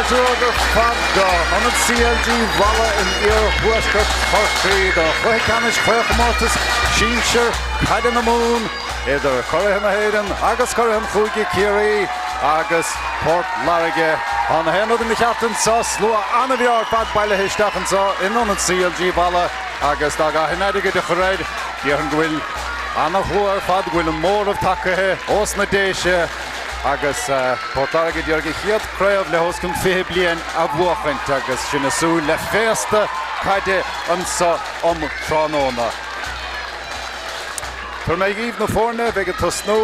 Fáilte romhaibh ar fad go hIonad CLG Mhalla in iarthuaisceart Chorcaí do chluiche ceannais Chraobhchomórtas Sinsir Caide na Mumhan idir curaithe na hÉireann agus curaithe an chúige Ciarraí agus Port Láirge. Tá na haon rud ina cheart anseo, slua an-bhreá ar fad bailithe isteach anseo in Ionad CLG Mhalla agus dá gcaithfinn airgead a chur air, déarfainn go bhfuil ana-shlua ar fad, go bhfuil an móramh tagaithe ós na Déise agus Port Láirge ag iarraidh a chéad craobh le os cionn 20 bliain a bhuachaint agus sinn ag súil le féasta caide anseo um tráthnóna. Tabharfaidh mé dhaoibh na foirne a bheidh ag tosnú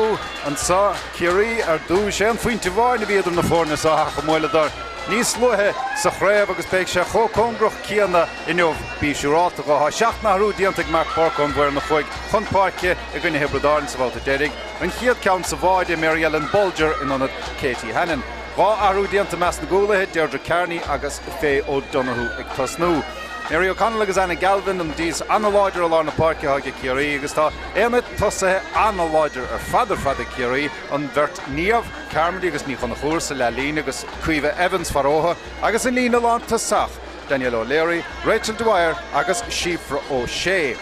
anseo, Ciarraí ar dtús. Aon phointe amháin a bhí idir na foirne seo ach a mbuaileadar níos luaithe sa chraobh agus beidh sé chomh cóngarach céanna inniu, bí siúrálta dhe. Tá 7 n-athrú déanta ag Mark Burke ón bhfoireann a chuaigh chun páirce i gcoinne Thiobraid Árann sa bhabhta deiridh. An chéad ceann sa bháide, Mary Ellen Bolger in ionad Katie Hannon. 2 athrú déanta i measc na gcúlaithe, Deirdre Kearney agus Faye O'Donoghue ag tosnú. Mary O'Connell agus Anna Galvin, an dís an-láidir i lár na páirce atá ag Ciarraí agus tá aonad tosaithe an-láidir ar fad ar fad ag Ciarraí, an bheirt Niamh Carmody agus Ní Chonchúir sa leathlíne agus Caoimhe Evans faraothu agus an líne lántosach, Danielle O'Leary, Rachel Dwyer agus Síofra O'Shea.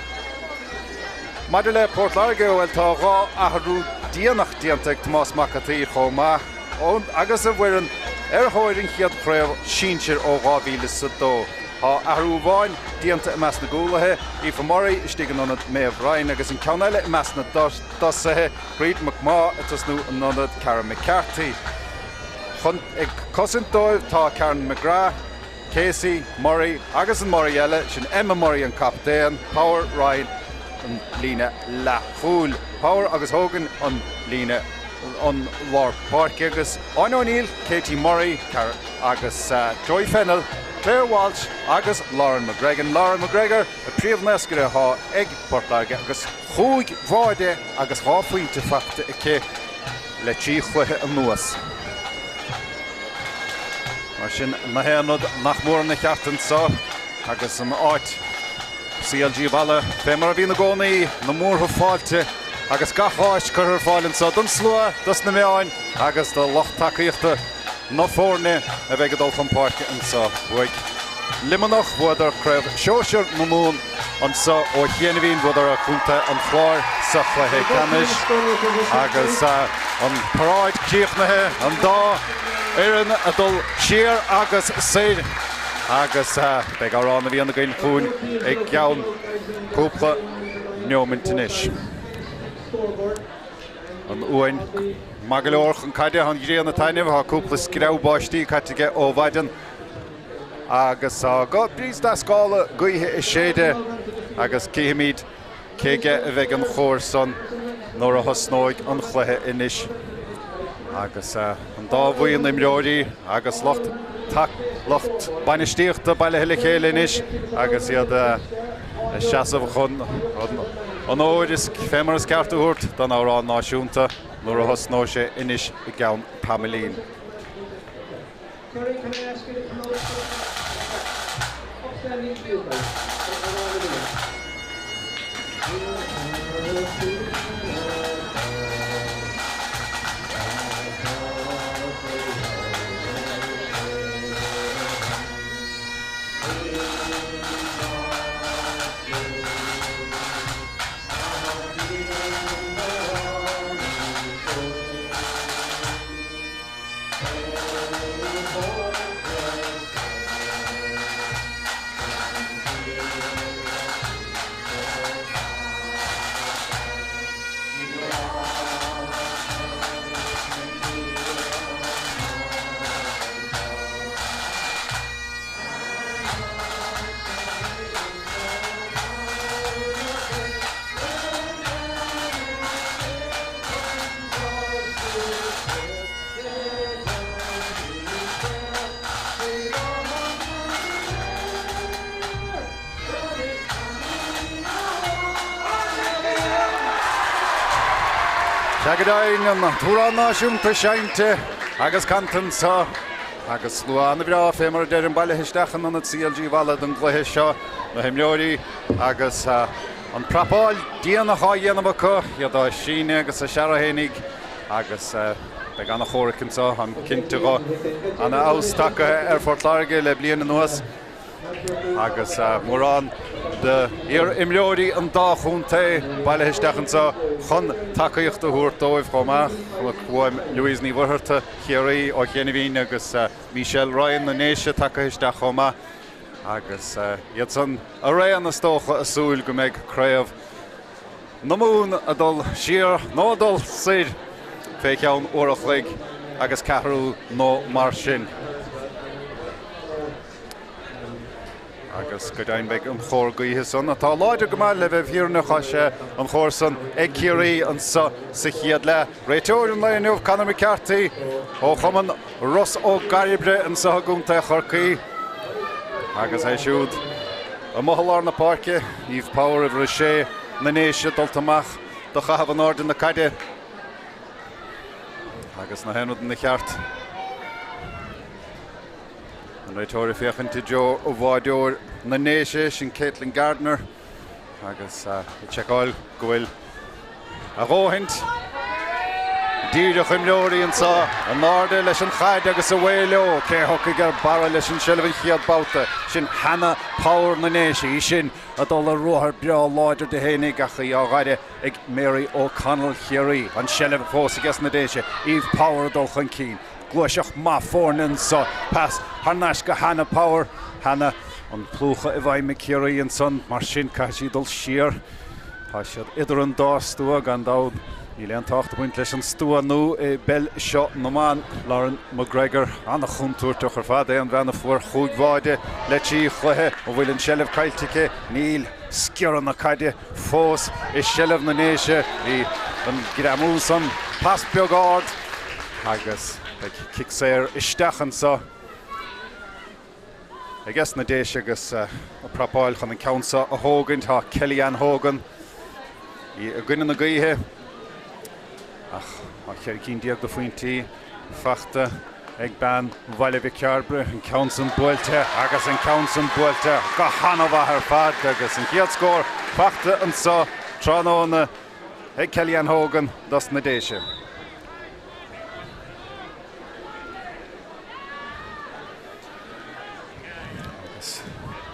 Maidir le Port Láirge, bhuel tá 2 athrú déanach déanta ag Tomás Mac a' tSaoir chomh maith agus a bhfoireann ar thóir an chéad chraobh sinsir ó 2002. Tá athrú amháin déanta i measc na gcúlaithe, Aoife Murray istigh in ionad Maeve Ryan agus an ceann eile i measc na dtosaithe, Bríd McMaugh ag tosnú in ionad Cara McCarthy. Chun ag cosaint dóibh tá Karen McGrath, Casey, Murray agus an Murray eile, sin Emma Murray an captaen, Power, Ryan an líne leathchúil, Power agus Hogan an líne an lár páirce agus Áine O'Neill, Katie Murray agus Chloe Fennell, Claire Walsh agus Lauren McGregor. Lauren McGregor, an príomhnaoscaire atá ag Port Láirge agus chúig bháide agus 2 phointe faighte aici le 3 chluiche anuas. Mar sin, na haon rud nach mór ina cheart anseo agus an áit CLG Mhalla fé mar a bhíonn i gcónaí, na múrtha fáilte agus gach áis curtha ar fáil anseo don slua, dos na meáin agus do lucht tacaíochta na foirne a bheidh ag dul chun páirce anseo. Bhuaigh Luimneach, bhuadar Craobh Shóisir na Mumhan anseo ó chianaibhín, bhuadar ar Chontae an Chláir sa chluiche ceannais agus an paráid críochnaithe, an dá fhoireann ag dul siar agus soir agus beidh Amhrán na bhFiann againn chugainn i gceann cúpla neomant anois. An uain maith go leor chun caide, tá an ghrian ag taitneamh, tá cúpla screamh báistí caite aige ó mhaidin agus tá breeze deas gála gaoithe ag séideadh agus cífimid cé aige a bheidh an chóir san nuair a thosnóidh an chluiche anois agus an dá bhuíon imreoirí agus lucht lucht bainistíochta bailithe le chéile anois agus iad ag seasamh chun an onóir is fé mar is ceart a thabhairt don amhrán náisiúnta nuair a thosnóidh sé anois i gceann tamaillín. Kerry, can I ask you to come out upstanding pupil for Amhrán na bhFiann. Sea go deimhin, an t-amhrán náisiúnta seinnte agus canta anseo agus slua an-bhreá fé mar a deirim bailithe isteach in ionad CLG Mhalla don gcluiche seo, na himreoirí agus an prapáil déanach á dhéanamh acu, iad á síneadh agus á searradh fhéinig agus. Beidh ana-chomhrac anseo, táim cinnte dho. Ana-fheabhas tagtha ar Phort Láirge le bliain anuas agus mórán d'iar-imreoirí an dá chontae bailithe isteach anseo chun tacaíocht a thabhairt dóibh chomh maith. Chonac uaim Louise Ní Mhuircheartaigh Chiarraí ó chianaibhín agus Michelle Ryan na nDéise tagtha isteach chomh maith agus iad san araon is dócha ag súil go mbeidh craobh na Mumhan ag dul siar nó ag dul soir fé cheann uair a chloig agus ceathrú nó mar sin. Agus go deimhin beidh an chóir gaoithe san, atá láidir go maith le bheith fírinneach, tá sé an chóir san ag Ciarraí anso sa chéad leath. Réiteoir an lae inniu, Conor McCarthy ó chumann Ros Ó gCairbre anso i gContae Chorcaí agus é siúd amuigh i lár na páirce, Eve Power uimhir 6 na nDéise dulta amach do chaitheamh in airde na caide agus nach aon rud ina cheart. An réiteoir ag féachaint i dtreo bháideoir na nDéise, sin Caitlin Gardiner. Agus ag seiceáil go bhfuil a dhóthaint díreach imreoirí anseo in airde leis an chaid agus away leo. Cé a thiocfaidh ar barra leis an seilbh an chéad babhta? Sin Hannah Power na nDéise, í sin ag dul ar ruathar breá láidir di fhéinig ach í á ghaire ag Mary O'Connell Chiarraí. An seilbh fós aige sna Déise. Eve Power ag dul chun cinn. Gluaiseacht maith foirne anso. Pas thar n-ais go Hannah Power. Hannah, an plúchadh i bhfeidhm ag Ciarraí ansan, mar sin caithfidh sí dul siar. Tá siad idir an dá stua, gan dabht. Níl aon tábhacht ag baint leis an stua nua i bpeil seo na mban. Lauren McGregor, an-chontúirteach ar fad é an bhean a fuair chúig bháide le trí chluiche. An bhfuil an seilbh caillte aici? Níl. Sciorradh na caide fós i seilbh na nDéise. Bhí an greamú san, pas beag ard agus beidh cic saor isteach anso aiges na Déise agus ag prapáil chun an ceann seo a thógaint. Tá Kellyanne Hogan í i gcoinne na gaoithe ach tá 14 cinn de phointí fachta ag bean Bhaile Mhic Cairbre, an ceann san buailte agus an ceann san buailte go han-mhaith ar fad agus an chéad scór fachta anso tráthnóna ag Kellyanne Hogan dos na Déise. Agus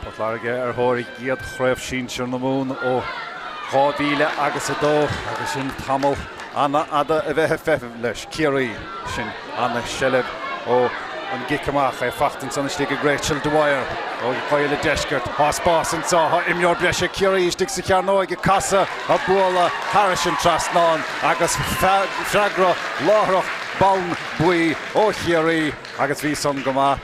Port Láirge ar thóir a gcéad chraobh sinsir na Mumhan ó 2000 agus 2 agus sin tamall an-fhada a bheith ag feitheamh leis. Ciarraí, sin an-seilbh ó an gcic amach, é fachta ansan istigh ag Rachel Dwyer ó Ghaeil an Deiscirt. Tá spás anso, tá imreoir breise ag Ciarraí istigh sa chearnóig ag casadh, ag bualadh thairis an trasnán agus freagra láithreach bonn buí ó Chiarraí agus bhí san go maith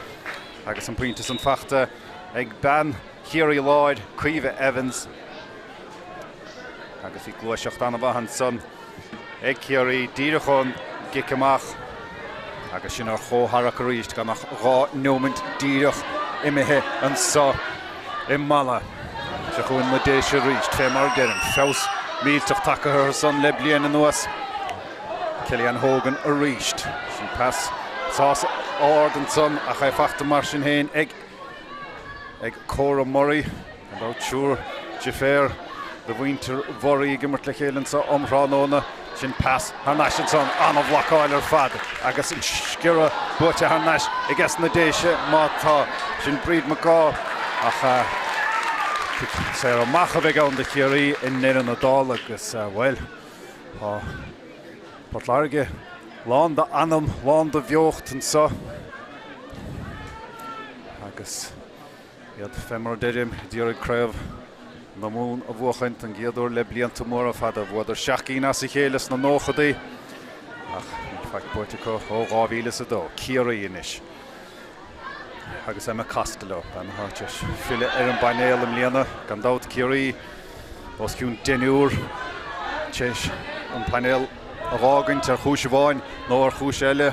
agus an pointe san fachta ag bean Chiarraí Láir, Caoimhe Evans. Agus bhí gluaiseacht an-mhaith ansan ag Ciarraí díreach ón gcic amach agus sinn ar chomhtharrac arís gan ach 2 neomant díreach imithe anso i Mala. Seo chugainn na Déise arís, fé mar a deirim, feabhas millteach tagtha orthu san le bliain anuas. Kellyanne Hogan arís. Sin pas sách ard ansan ach é fachta mar sin féin ag ag Cora Murray. Gan dabht triúr deirféar de mhuintir Mhurray ag imirt le chéile anso um thráthnóna. Sin pas thar n-ais ansan, an-bhlocáil ar fad agus an sciorradh buaite thar n-ais aiges na Déise má tá. Sin Bríd McGaw ach cic saor amach a bheidh ann do Chiarraí i ndeireadh na dála agus, bhuel, tá Port Láirge lán d'anam, lán de bheocht anso agus iad fé mar a deirim, ag iarraidh craobh na Mumhan a bhuachaint don gcéad uair le blianta móra fada. Bhuadar seacht gcinn as a chéile sna nóchadaí ach níl faic buaite acu ó 2002. Ciarraí anois agus Emma Costello, bean atá tar éis filleadh ar an bpainéal i mbliana, gan dabht. Ciarraí os cionn deichniúr tar éis an painéal a dh'fhágaint ar chúis amháin nó ar chúis eile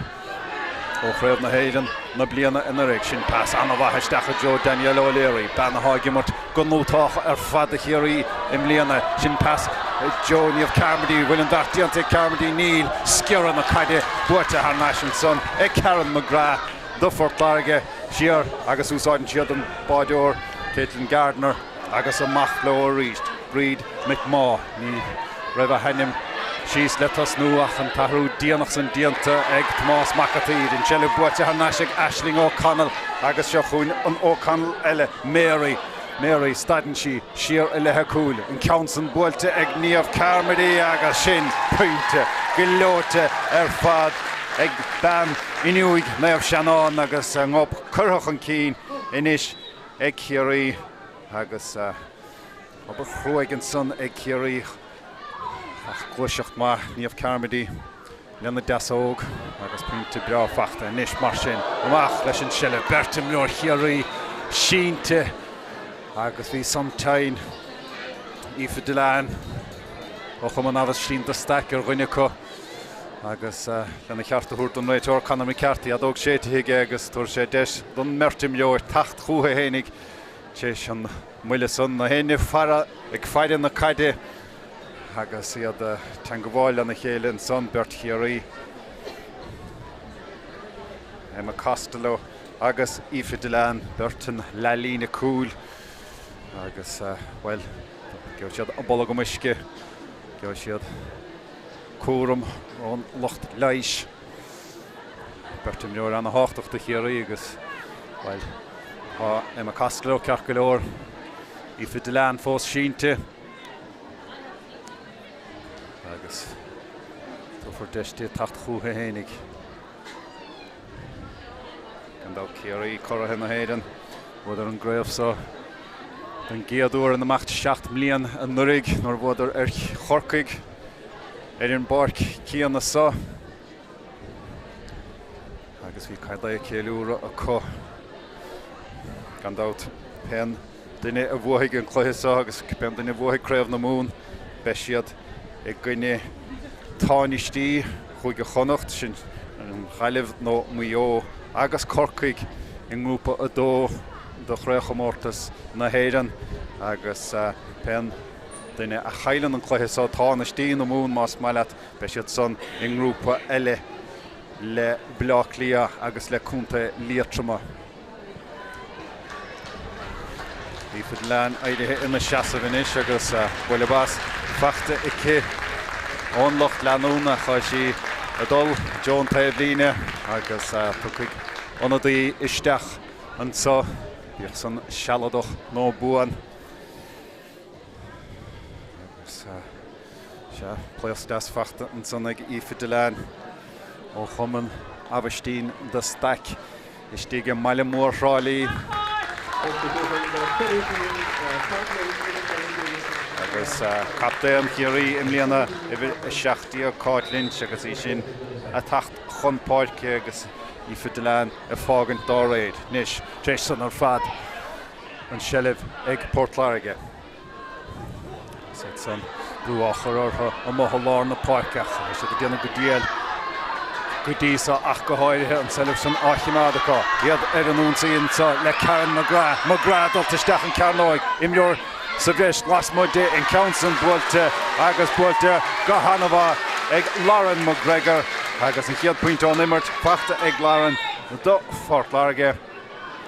ó Chraobh na hÉireann na bliana anuraidh. Sin pas an-mhaith isteach i dtreo Danielle O'Leary, bean atá ag imirt go nótách ar fad do Chiarraí i mbliana. Sin pas i dtreo Niamh Carmody. Bhfuil an beart déanta ag Carmody? Níl. Sciorradh na caide buaite thar n-ais ansan ag Karen McGrath do Phort Láirge. Siar agus úsáideann siad an báideoir Caitlin Gardiner. Agus amach leo arís. Bríd McMaugh, ní raibh a hainm síos le tosnú ach an t-athrú déanach san déanta ag Tomás Mac a' tSaoir. An tseilbh buaite thar n-ais ag Aisling O'Connell agus seo chugainn an O'Connell eile, Mary. Mary, stadann sí siar i leith a cúil. An ceann san buailte ag Niamh Carmody agus sin pointe gleoite ar fad ag bean Fhionnuaidh Naomh Seanán agus a ngob curtha chun cinn anois ag Ciarraí agus obair chruaidh ansan ag Ciarraí ach gluaiseacht maith Niamh Carmody. lena deasóg agus pointe breá fachta anois mar sin. Amach leis an seilbh, beirt imreoir Chiarraí sínte agus bhí san tinn. Aoife Dillane ó Chumann Aibhistín de Staic ar dhuine acu agus lena cheart a thabhairt don réiteoir Conor McCarthy, fheadóg séidte aige agus tabharfaidh sé deis don mbeirt imreoir teacht chucu fhéinig tar éis an mbuille san. Na héinne ag faire na caide. Agus iad ag teangabháil lena chéile ansan, beirt Chiarraí, Emma Costello agus Aoife Dillane, beirt an leathlíne cúil agus, bhuel, gheobhaidh siad bolgam uisce, gheobhaidh siad cúram ón lucht leighis. Beirt imreoir ana-thábhachtach do Chiarraí agus, bhuel, tá Emma Costello ceart go leor, Aoife Dillane fós sínte. Agus tabharfar deis di teacht chúithi fhéinig. Gan dabht Ciarraí, curaithe na hÉireann, bhuadar an gcraobh so den gcéad uair in imeacht 7 mbliain anuraidh nuair a bhuadar ar Chorcaigh ar an bpáirc céanna so. Agus bhí cad é ceiliúradh acu. Gan dabht, pén duine a bhuafaidh an cluiche seo agus pén duine a bhuafaidh Craobh na Mumhan, beidh siad i gcoinne tánaistí Chúige Chonnacht, sin an Ghaillimh nó Maigh Eo, agus Corcaigh i nGrúpa 2 de Chraobhchomórtas na hÉireann agus pén duine a chailleann an cluiche seo, tánaistí na Mumhan más maith leat, beidh siad san i ngrúpa eile le Baile Átha Cliath agus le Contae Liatroma. Aoife Dillane éirithe ina seasamh anois agus buille bas faighte aici ón lucht leanúna. Tá sí ag dul i dtreo an taobhlíne agus tiocfaidh ionadaí isteach anseo, bíodh san sealadach nó buan. Agus sea, pléasc deas faighte ansan ag Aoife Dillane ó Chumann Aibhistín de Staic. Istigh i mbaile mór Thrá Lí. Agus captaen Chiarraí i mbliana, uimhir 17, Cáit Lynch, agus í sin ag teacht chun páirce agus Aoife Dillane ag fágaint dá réir. Anois, tar éis san ar fad, an tseilbh ag Port Láirge. Is iad san brú á chur orthu amuigh i lár na páirce ach tá siad ag déanamh go diail go dtí so ach go háirithe an tseilbh sin á chimeád acu. Iad ar an ionsaí anseo le Karen McGrath. McGrath dulta isteach an cearnóig. Imreoir sa bhreis lasmuigh di. An ceann san buailte agus buailte go han-mhaith ag Lauren McGregor agus an chéad pointe ón imirt faighte ag Lauren do Phort Láirge.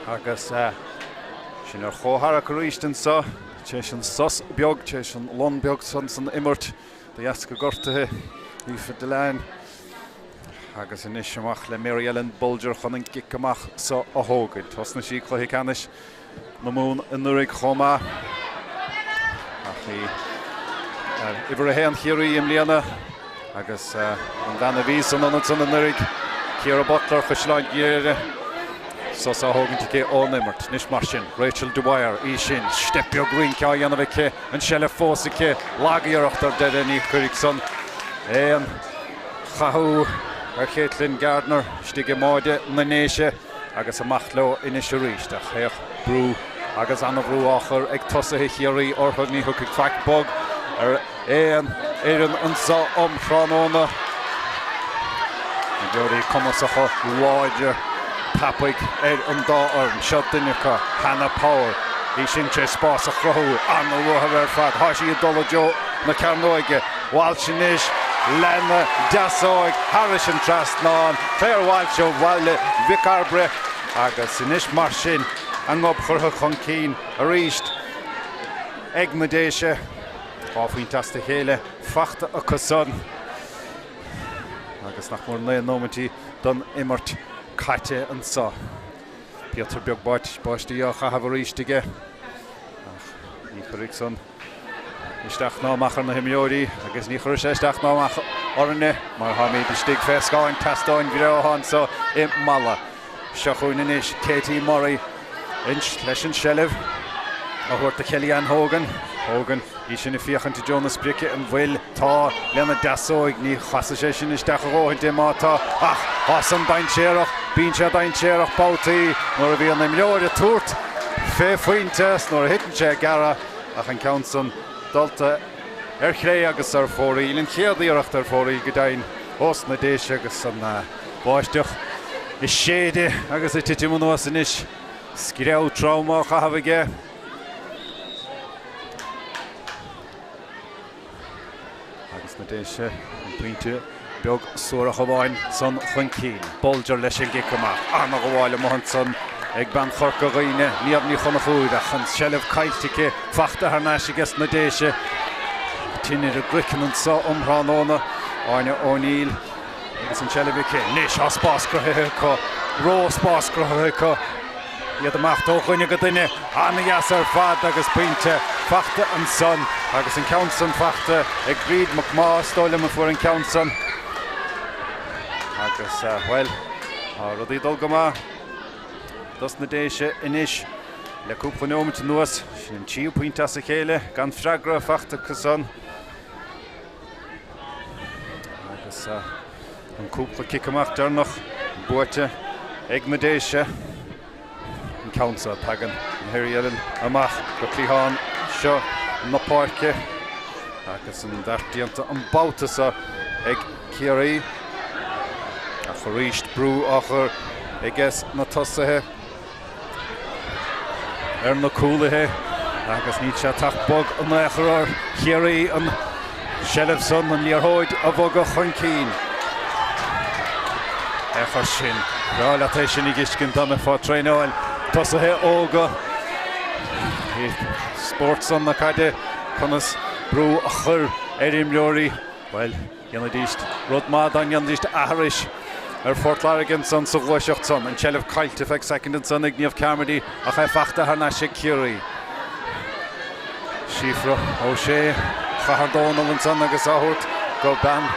Agus sinn ar chomhtharrac arís anseo, tar éis an sos beag, tar éis an lon beag san san imirt de dheasca gortuithe Aoife Dillane. Agus anois amach le Mary Ellen Bolger chun an cic amach so a thógaint. Thosnaigh sí cluiche ceannais na Mumhan anuraidh chomh maith. Ach í ar uimhir a haon Chiarraí i mbliana agus an bhean a bhí san ionad san anuraidh, Ciara Butler, Chaisleán Ghriaire, sos á thógaint aici ón imirt. Anois mar sin, Rachel Dwyer, í sin, steip beag rince á dhéanamh aici, an seilbh fós aici, lagiarracht ar deireadh, ní chuirfidh san aon chathú ar Caitlin Gardner istigh i mbáide na nDéise. Agus amach leo anois arís, ach théadh brú agus an-bhrú á chur ag tosaithe Chiarraí orthu. Ní thiocfaidh faic bog ar aon fhoireann anseo um thráthnóna. Imreoirí cumasacha, láidre, tapaidh ar an dá fhoireann. Seo duine acu, Hannah Power. Í sin tar éis spás a chruthú. An-ruathar ar fad. Tá sí ag dul i dtreo na cearnóige. Walsh anois lena deasóig thairis an trasnán. Claire Walsh ó Bhaile Mhic Cairbre agus anois mar sin an ngob curtha chun cinn arís ag na Déise. 2 phointe as a chéile fachta acu san. Agus nach mór 9 nóimintí don imirt caite anseo. Píotar beag báistí á chaitheamh arís aige ach ní chuirfidh san isteach ná amach ar na himreoirí agus ní chuirfidh sé isteach ná amach orainne mar táimid istigh fé scáth an tseastáin bhreá anseo i Mala. Seo chugainn anois Katie Murray leis an seilbh a thabhairt do Kellyanne Hogan. Hogan, í sin ag féachaint i dtreo na sprice, an bhfuil? Tá, lena deasóig. Ní chasfaidh sé sin isteach a dhóthain di má tá, ach tá san dainséarach. Bíonn sé dainséarach babhtaí nuair a bhíonn imreoir ag tabhairt fé phointe 's nuair a thiteann sé ag gearradh ach an ceann san dulta ar chlé agus ar fóraoil. An chéad iarracht ar fóraoil go deimhin ós na Déise agus an bháisteach ag séideadh agus ag titim anuas anois. Screamh trom á chaitheamh aige. Agus na Déise an pointe beag suarach amháin san chun cinn. Bolger leis an gcic amach. Ana-ghabháil amuigh ansan ag bean Chorca Dhuibhne, Niamh Ní Chonchúir, ach an tseilbh caillte aici, fachta thar n-ais aige na Déise. Tine ar a gcraiceann anso um thráthnóna. Áine O'Neill. Agus an tseilbh aici anois, tá spás cruthaithe acu, ró-spás cruthaithe acu. Iad ag imeacht ó dhuine go duine, an-dheas ar fad agus pointe fachta ansan agus an ceann san fachta ag Bríd McMaugh, is dóigh liom a fuair an ceann san. Agus, bhuel, tá rudaí ag dul go maith dos na Déise anois le cúpla neomat anuas. Sin an tríú pointe as a chéile gan freagra fachta acu san. Agus an cúpla cic amach deireanach buaite ag na Déise. An ceann seo, tagann Mary Ellen amach go cliathán seo na páirce agus an beart déanta an babhta seo ag Ciarraí. Ach arís brú á chur aiges na tosaithe. ar na cúlaithe agus níl sé ag teacht bog in aon chor ar Chiarraí an tseilbh san, an liathróid a bhogadh chun cinn. Féach air sin. Breá leat é sin a dh'fheiscint dá mbeifeá ag traenáil tosaithe óga i spórt san na caide conas brú a chur ar imreoirí. Bhuel, Dhéanfaidís rud maith dá ndéanfaidís aithris ar Phort Láirge ansan sa ghluaiseacht san. An tseilbh caillte feadh soicind ansan ag Niamh Carmody ach é fachta thar n-ais ag Ciarraí. Síofra O'Shea Chathair Dónall ansan agus á thabhairt go bean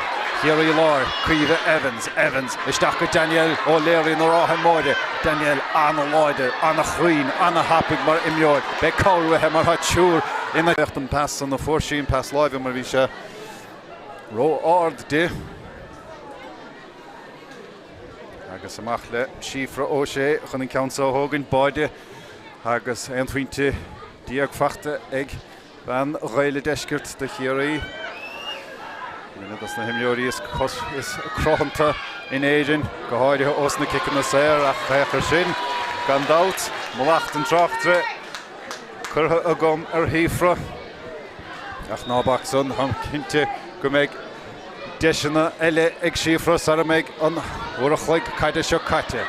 Chiarraí Láir, Caoimhe Evans. Evans isteach go Danielle O'Leary na Rátha Móire. Danielle an-láidir, an-chruinn, an-thapaidh mar imreoir. Beidh cabhair uaithi mar tá triúr ina. An pas san a fuair sí, an pas láimhe mar bhí sé. Ró-ard di. Agus amach le Síofra O'Shea chun an ceann seo a thógaint, báide agus 11 phointe fachta ag bean Ghaeil a' Deiscirt do Chiarraí. Duine dos na himreoirí is cruthanta in Éirinn, go háirithe ós na ciceanna saor, ach féach ar sin, gan dabht, mallacht an tráchtaire curtha agam ar Shíofra. Ach ná bac san, táim cinnte go mbeidh deiseanna eile ag Síofra sara mbeidh an uair a chloig caide seo caite.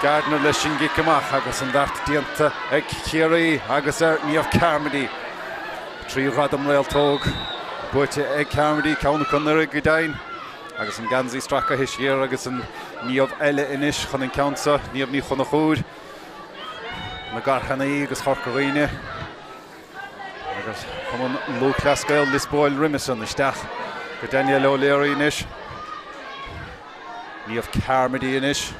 Gardner leis an gcic amach agus an beart déanta ag Ciarraí agus ar Niamh Carmody. 3 ghradam réaltóg buaite ag Carmody, ceann acu anuraidh go deimhin, agus an geansaí stracaithe siar agus an Niamh eile anois chun an ceann seo, Niamh Ní Chonchúir, na gCarthannaí agus Chorca Dhuibhne. Agus Cumann Lúthchleas Gael Lios Póil roimhe san isteach go Danielle O'Leary anois. Niamh Carmody anois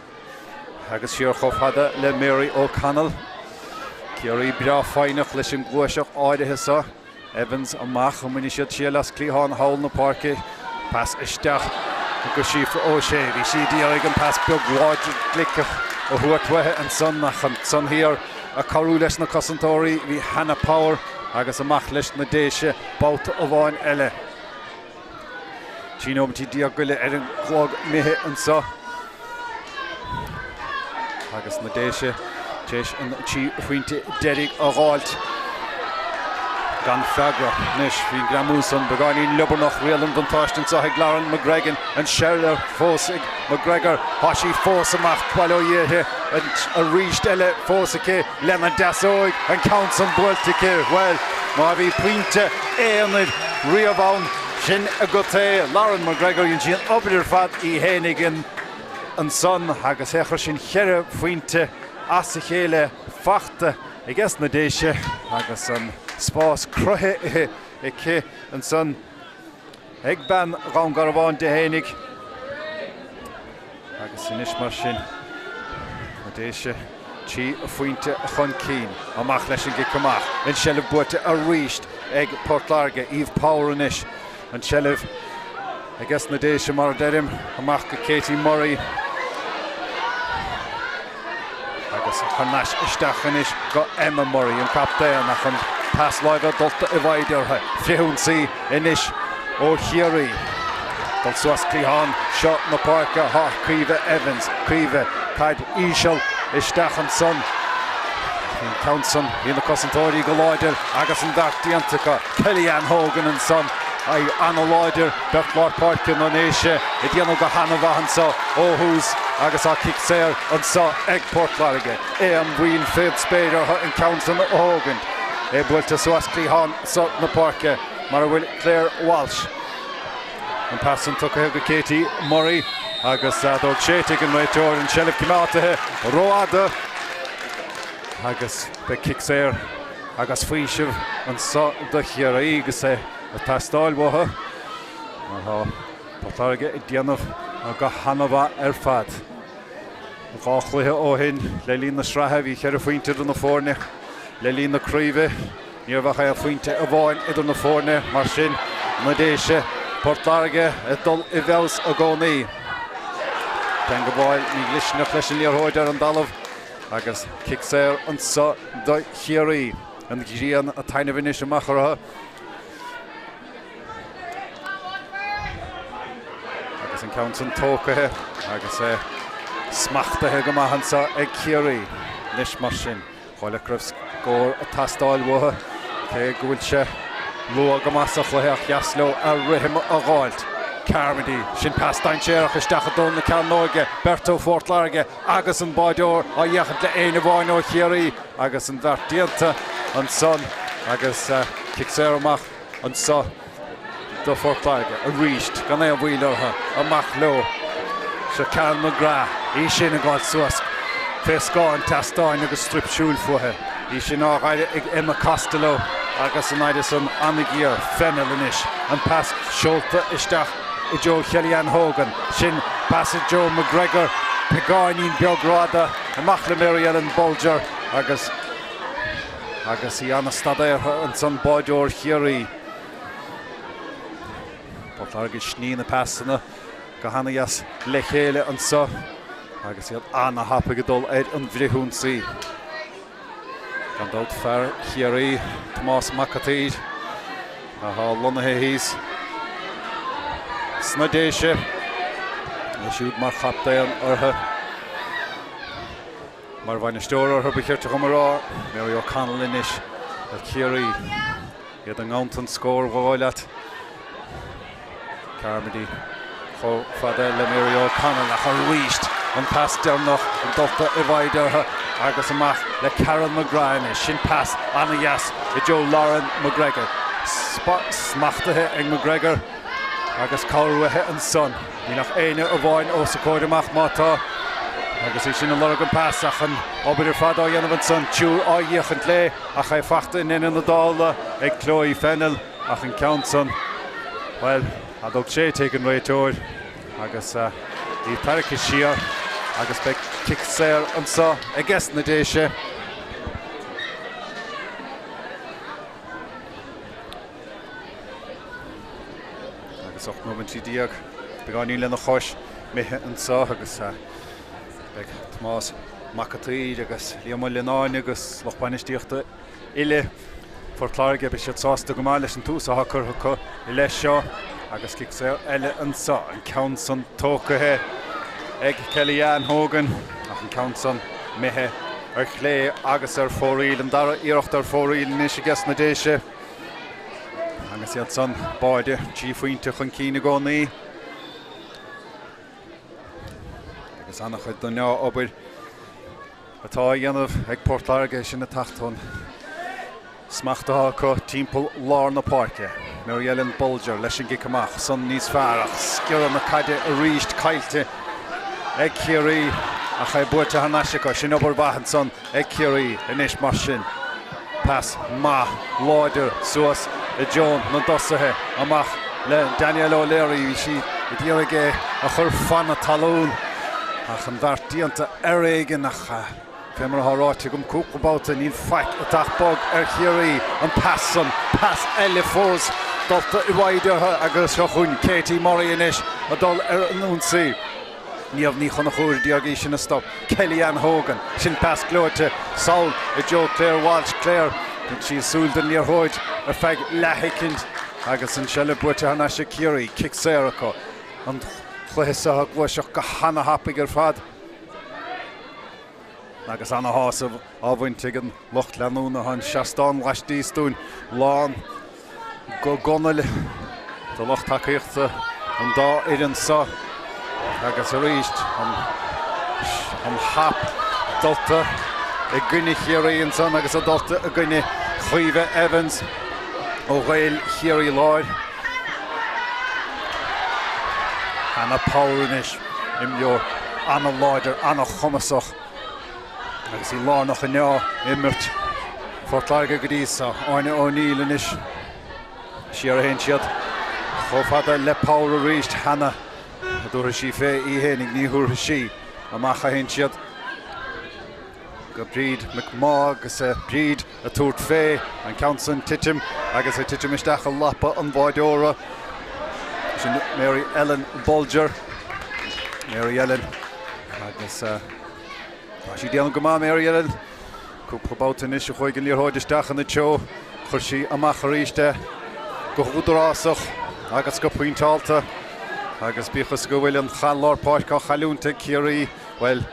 agus siar chomh fada le Mary O'Connell. Ciarraí breá foighneach leis an gluaiseacht áirithe seo. Evans amach, an mbainfidh siad triail as cliathán thall na páirce. Pas isteach go Síofra O'Shea. Bhí sí d'iarraidh an pas beag láidir gliceach a thabhairt uaithi ansan ach ansan thiar Ag cabhrú leis na cosantóirí bhí Hannah Power agus amach leis na Déise babhta amháin eile. 13 nóimeataí go leith ar an gclog imithe anseo agus na Déise tar éis an 3 phointe deiridh a dh'fháilt gan freagra. Anois bhí an greamú san beagáinín liobarnach, riail an bhuntáiste anseo ag Lauren McGreggan, an seilbh fós ag McGregor, tá sí fós amach, bail ó Dhia uirthi. Arís eile fós aici lena deasóig, an ceann san buailte aici. Bhuel, má bhí pointe aonair riamh ann. Sin agat é, Lauren McGregor, dhein sí an obair ar fad í fhéinig ansan agus féach air sin cheithre phointe as a chéile fachta aiges na Déise agus an spás cruthaithe aici ansan ag bean Dhún Garbhán di fhéinig. Agus anois mar sin, na Déise 3 phointe chun cinn. Amach leis an gcic amach. An tseilbh buaite arís ag Port Láirge. Eve Power anois. An tseilbh aiges na Déise mar a deirim. Amach go Katie Murray. Agus thar n-ais isteach anois go Emma Murray, an captaen, ach an pas láimhe dulta i bhfoighid uirthi. Frithionsaí anois ó Chiarraí. Dul suas cliathán seo na páirce thá Caoimhe Evans. Caoimhe, caid íseal isteach ansan. An ceann san, bhí na cosantóirí go láidir agus an bheart déanta acu. Kellyanne Hogan ansan, aghaidh ana-láidir, beirt lár páirce na nDéise ag déanamh go hana-mhaith anso ó thús agus tá cic saor anso ag Port Láirge. Aon mhoill fén spéir orthu an ceann san a thógaint. É buailte suas cliathán so na páirce mar a bhfuil Claire Walsh. An pas san tugtha go Katie Murray agus feadóg séidte ag an réiteoir, an tseilbh coimeádaithe rófhada agus beidh cic saor agus faoiseamh anso do Chiarraí agus é ag teastáil uathu mar tá Port Láirge ag déanamh go hana-mhaith ar fad. Dhá chluiche ó shin le linn na sraithe bhí cheithre phointe idir na foirne. Le linn na craoibhe ní raibh ach aon phointe amháin idir na foirne, mar sin na Déise, Port Láirge ag dul i bhfeabhas i gcónaí. Teangabháil mídhlisteanach leis an liathróid ar an dtalamh agus cic saor anso do Chiarraí. An ghrian ag taitneamh anois amach orthu. Agus an ceann san tógtha agus é smachtaithe go maith anso ag Ciarraí. Anois mar sin, dhóigh leat go raibh scór ag teastáil uathu, cé go bhfuil sé luath go maith sa chluiche ach dheas leo a rithim a dh'fháilt. Carmody, sin pas dainséarach isteach i dtreo na cearnóige, beirt ó Phort Láirge agus an báideoir á fhéachaint le éinne amháin ó Chiarraí agus an bheart déanta ansan agus cic saor amach anso do Phort Láirge arís gan aon mhoill orthu. Amach leo. Seo Karen McGrath, í sin ag gabháil suas fé scáth an tseastáin agus straip siúil fúithi. Í sin á dh'aire ag Emma Costello agus an aire san ana-ghéar. Fennell anois. An pas seolta isteach i dtreo Shellyann Hogan. Sin pas i dtreo McGregor. Beagáinín beag rófhada. Amach le Mary Ellen Bolger agus. Agus í an-staidéartha ansan, báideoir Chiarraí. Port Láirge ag sní na pasanna go hana-dheas le chéile anso agus iad ana-thapaidh ag dul ar an bhfrithionsaí. Gan dabht fear Chiarraí, Tomás Mac a' tSaoir, atá lonnaithe thíos sna Déise, é siúd mar chaptaen orthu. Mar bhainisteoir orthu, ba chirte dhom a rá, Mary O'Connell anois ar Chiarraí. Iad i nganntan scór, ba dhóigh leat. Carmody chomh fada le Mary O'Connell ach arís an pas deireanach dulta i bhfoighid uirthi agus amach le Karen McGrath anois. Sin pas ana-dheas i dtreo Lauren McGregor. Smachtaithe ag McGregor agus cabhair uaithi ansan. Níl ach éinne amháin os a comhair amach má tá agus í sin ag lorg an pas ach an obair ar fad á dhéanamh ansan, triúr á fhéachaint léi ach é fachta i ndeireadh na dála ag Chloe Fennell ach an ceann san, bhuel, fheadóg séidte ag an réiteoir agus í tarraicthe siar agus beidh cic saor anso aiges na Déise. Agus 18 nóimintí beagáinín lena chois imithe anseo agus beidh Tomás Mac a' tSaoir agus Liam Ó Lionáin agus lucht bainistíochta uile Phort Láirge, beidh siad sásta go maith leis an tús atá curtha acu i leith seo agus cic saor eile anseo, an ceann san tógtha ag Kellyanne Hogan ach an ceann san imithe ar chlé agus ar fóraoil, an dara iarracht ar fóraoil anois aiges na Déise. Agus iad san báide 3 phointe chun cinn i gcónaí. Agus an-chuid den obair atá á dhéanamh ag Port Láirge, sin ag teacht ón smacht atá acu timpeall lár na páirce. Mary Ellen Bolger leis an gcic amach san níos fearr ach sciorradh na caide arís caillte ag Ciarraí ach é buaite thar n-ais acu. Sin obair mhaith ansan ag Ciarraí anois mar sin. Pas maith láidir suas i dtreo na dtosaithe amach le Danielle O'Leary. Bhí sí ag iarraidh é a chur fan na talún ach an bheart déanta ar éigean ach Fé mar atá ráite agam cúpla babhta, níl faic ag teacht bog ar Chiarraí. An pas san, pas eile fós dulta i bhfoighid orthu agus seo chugainn Katie Murray anois ag dul ar an ionsaí. Niamh Ní Chonchúir a d'iarraidh í sin a stop. Kelly-Ann Hogan, sin pas gleoite sall i dtreo Claire Walsh. Claire, thug sí a súil den liathróid ar feadh leathshoicind agus an seilbh buaite thar n-ais ag Ciarraí. Cic saor acu. An cluiche seo ag gluaiseacht go hana-thapaidh ar fad. Agus ana-shásamh á bhaint ag an lucht leanúna. Tá an seastán laistíos dúinn lán go gunail de lucht tacaíochta an dá fhoireann seo agus arís an hap dulta i gcoinne Chiarraí ansan agus é dulta i gcoinne Chaoimhe Evans ó Ghaeil Chiarraí Láir. Hannah Power anois. Imreoir an-láidir, an-chumasach agus í lárnach i ndea-imirt Phort Láirge go dtí seo. Áine O'Neill anois. Siar a théann siad chomh fada le Power arís. Hannah, an dtabharfaidh sí fé í fhéinig? Ní thabharfaidh sí. Amach a théann siad. go Bríd McMaugh agus Bríd ag tabhairt fé an ceann san titim agus ag titim isteach i lapa an bháideora. Sin Mary Ellen Bolger. Mary Ellen agus tá sí ag déanamh go maith Mary Ellen. Cúpla babhta anois a chuaigh an liathróid isteach ina treo. Chuir sí amach arís é go húdarásach agus go pointeálta agus bíodh is go bhfuil an lár páirce á chailliúint ag Ciarraí, bhuel,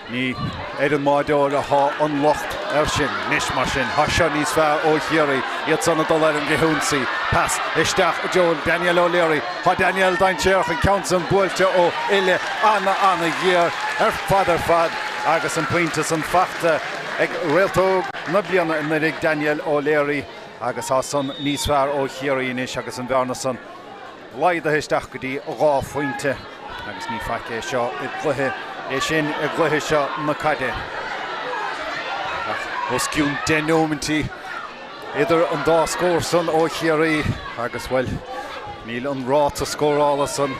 Ní ar an mbáideoir athá an locht air sin. Anois, mar sin, thá seo níos fearr ó Chiarraí, iad san ag dul ar an bhfrithionsaí. Pas isteach i dtreo Danielle O'Leary. Thá Danielle dainséarach, an ceann san buailte ó uille ana-ana-ghéar ar fad ar fad agus an pointe san fachta ag réalt óg na bliana anuraidh, Danielle O'Leary, agus thá san níos fearr ó Chiarraí anois agus an bhearna san laghdaithe isteach go dtí 2 phointe agus ní faic é seo i gcluiche é sin i gcluiche seo na caide. Ach os cionn 10 nóimintí idir an dá scór san ó Chiarraí agus, bhuel, níl an ráta scórála san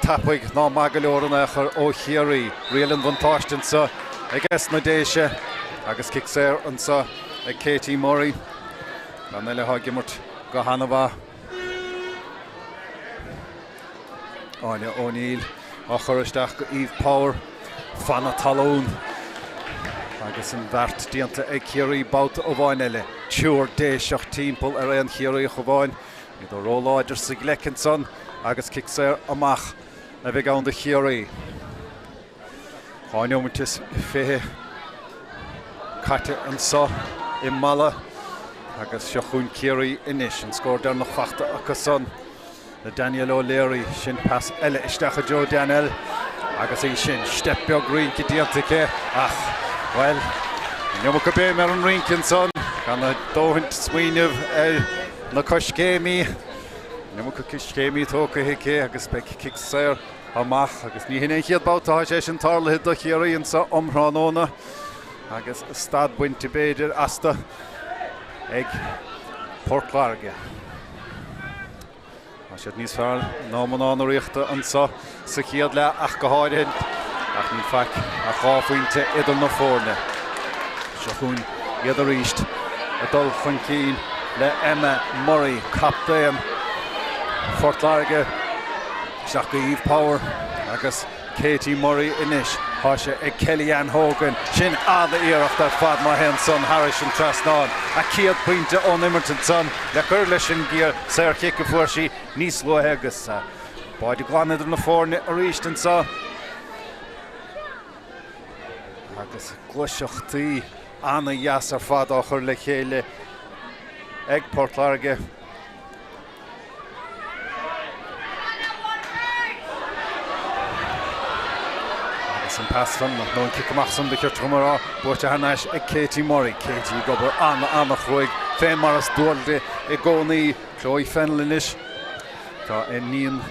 tapaidh ná maith go leor in aon chor ó Chiarraí. Riail an bhuntáiste anseo ag na Déise agus cic saor anseo ag Katie Murray. Bean eile atá ag imirt go hana-mhaith. Áine O'Neill á chur isteach go Eve Power. Fan na talún agus an bheart déanta ag Ciarraí babhta amháin eile. Triúr Déiseach timpeall ar aon Chiarraíoch amháin. Iad róláidir sa ghleic ansan agus cic saor amach a bheidh ann do Chiarraí. 2 neomait is 20 caite anso i Mala agus seo chugainn Ciarraí anois. An scór deireanach fachta acu san le Danielle O'Leary. Sin pas eile isteach i dtreo Danielle agus í sin. Steip beag rince déanta aici ach, bhuel, an iomarca béim ar an rince ansan gan a dóthaint smaoineamh ar na coiscéimí. An iomarca coiscéimí tógtha aici agus beidh cic saor amach agus ní hin é an chéad babhta atá sé sin tarlaithe do Chiarraí anseo um thráthnóna agus stad bainte b'fhéidir astu ag Port Láirge. Tá siad níos fearr ná mná na Ríochta anseo sa chéad leath ach go háirithe ach níl faic ach 2 phointe idir na foirne. Seo chugainn iad arís ag dul chun cinn le Emma Murray, captaen Phort Láirge. Isteach go Eve Power agus Katie Murray anois. Tá sé ag Kelly-Ann Hogan. Sin an-iarracht ar fad má théann san thairis an trasnán. A céad pointe ón imirt ansan le cur leis an saorchic a fuair sí níos luaithe agus báide glan idir na foirne arís anseo. Agus gluaiseachtaí an-dheas ar fad á chur le chéile ag Port Láirge. Agus Agus an pas san, nó an cic amach san ba chirte dhom a rá, buaite thar n-ais ag Katie Murray. Katie ag obair an-an-chruaidh fé mar is dual di i gcónaí. Chloe Fennell anois. Tá a iníon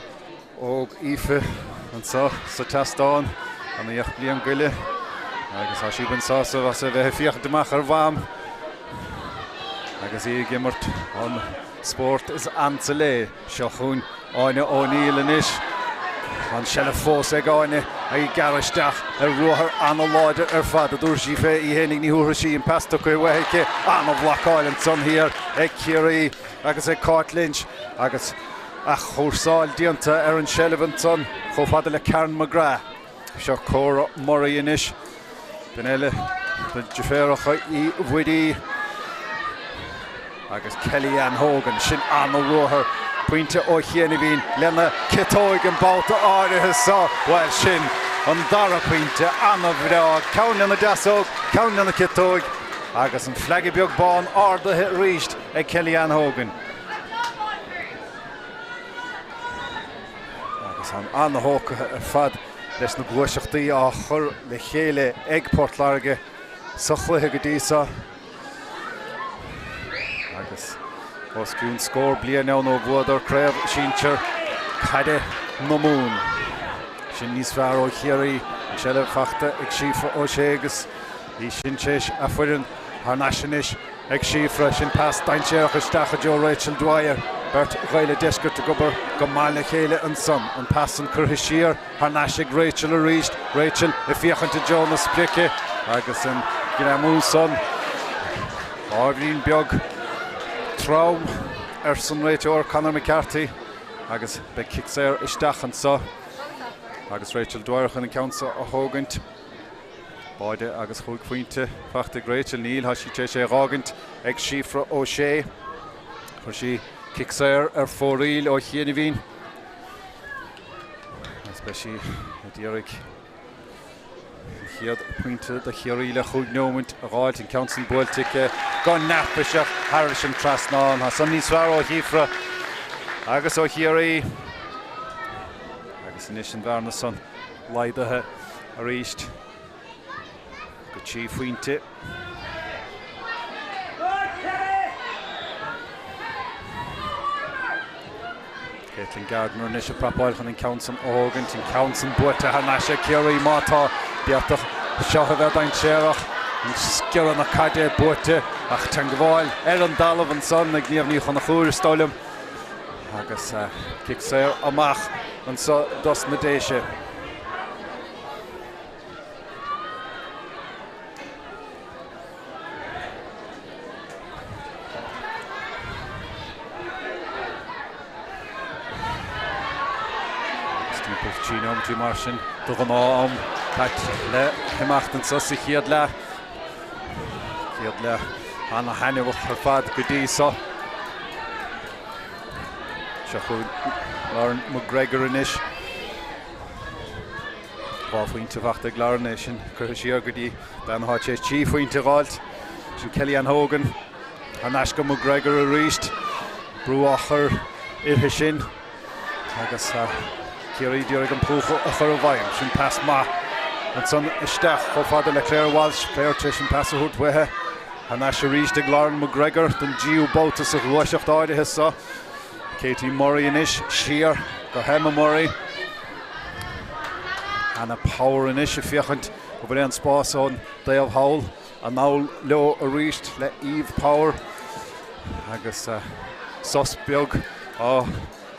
óg Aoife anseo sa tseastán, an 10 bliain goile, agus tá sí ag baint sásamh as a bheith ag féachaint amach ar Mham agus í ag imirt an spórt is ansa léi. Seo chugainn Áine O'Neill anois. An seilbh fós ag Áine, ag gearradh isteach ar ruathar ana-láidir ar fad, a dúirt sí fé í fhéinig, ní thabharfaidh sí an pas tugtha uaithi aici. Ana-bhlocáil ansan thiar ag Ciarraí agus ag Cáit Lynch agus athchúrsáil déanta ar an seilbh ansan chomh fada le Karen McGrath. Seo Cora Murray anois, duine eile de dheirféaracha Uí Mhuirí agus Kelly-Ann Hogan. Sin an-ruathar. Pointe ó chianaibhín lena ciotóig an babhta áirithe seo. Bhuel, sin an dara pointe. An-bhreá. Ceann lena deasóg, ceann lena ciotóig agus an fleaga beag bán ardaithe arís ag Kelly-Ann Hogan. Agus an an-thógtha ar fad leis na gluaiseachtaí á chur le chéile ag Port Láirge sa chluiche go dtí seo. Agus os cionn scór bliain ann ó bhuadar Craobh Sinsear Caide na Mumhan. Sin níos fearr ó Chiarraí, an tseilbh fachta ag Síofra O'Shea agus í sin tar éis a foireann thar n-ais anois. Ag Síofra, sin pas dainséarach isteach i dtreo Rachel Dwyer. Beirt Ghaeil an Deiscirt ag obair go maith le chéile ansan. An pas san curtha siar thar n-ais ag Rachel arís. Rachel ag féachaint i dtreo na sprice agus an greamú san ábhairín beag trom arsan réiteoir Conor McCarthy agus beidh cic saor isteach anso agus Rachel Dwyer chun an ceann so a thógaint. Báide agus chúig phointe fachta ag Rachel. Níl, tá sí tar éis é a dh'fhágaint ag Síofra O'Shea. Chuir sí cic saor ar fóraoil ó chianaibhín agus beidh sí ag iarraidh an chéad pointe do Chiarraí le chúig neomaint a dh'fháilt. An ceann san buailte aici go neafaiseach thairis an trasnán. Tá san níos fearr ó Shíofra agus ó Chiarraí agus anois an bhearna san laghdaithe arís go 3 phointe. Caitlin Gardiner anois ag prapáil chun an ceann san a thógaint, an ceann san buaite thar n-ais ag Ciarraí má tá. D'fhéadfadh seo a bheith dainséarach, an sciorradh na caide buaite ach teangmháil ar an dtalamh ansan ag Niamh Ní Chonchúir is dóigh liom. Agus cic saor amach anso dos na Déise. Agus timpeall 3 nóimeataí mar sin de ghnáth-am caite le himeacht anso sa chéad leath. Chéad leath ana-thaitneamhach ar fad go dtí so. Seo chugainn Lauren McGregor anois. 2 phointe fachta ag Lauren, é sin curtha siar go dtí bean atá tar éis 3 phointe a dh'fháilt. Sin Kelly-Ann Hogan. Thar n-ais go McGregor arís. Brú á chur uirthi sin agus Ciarraí d'iarraidh an plúchadh a chur i bhfeidhm. Sin pas maith ansan isteach chomh fada le Claire Walsh. Claire tar éis an pas a thabhairt uaithi. Thar n-ais arís ag Lauren McGregor don dtríú babhta sa ghluaiseacht áirithe seo. Katie Murray anois siar go hEmma Murray. Anna Power anois ag féachaint an bhfuil aon spás ón dtaobh thall. Anall leo arís le Eve Power agus sos beag á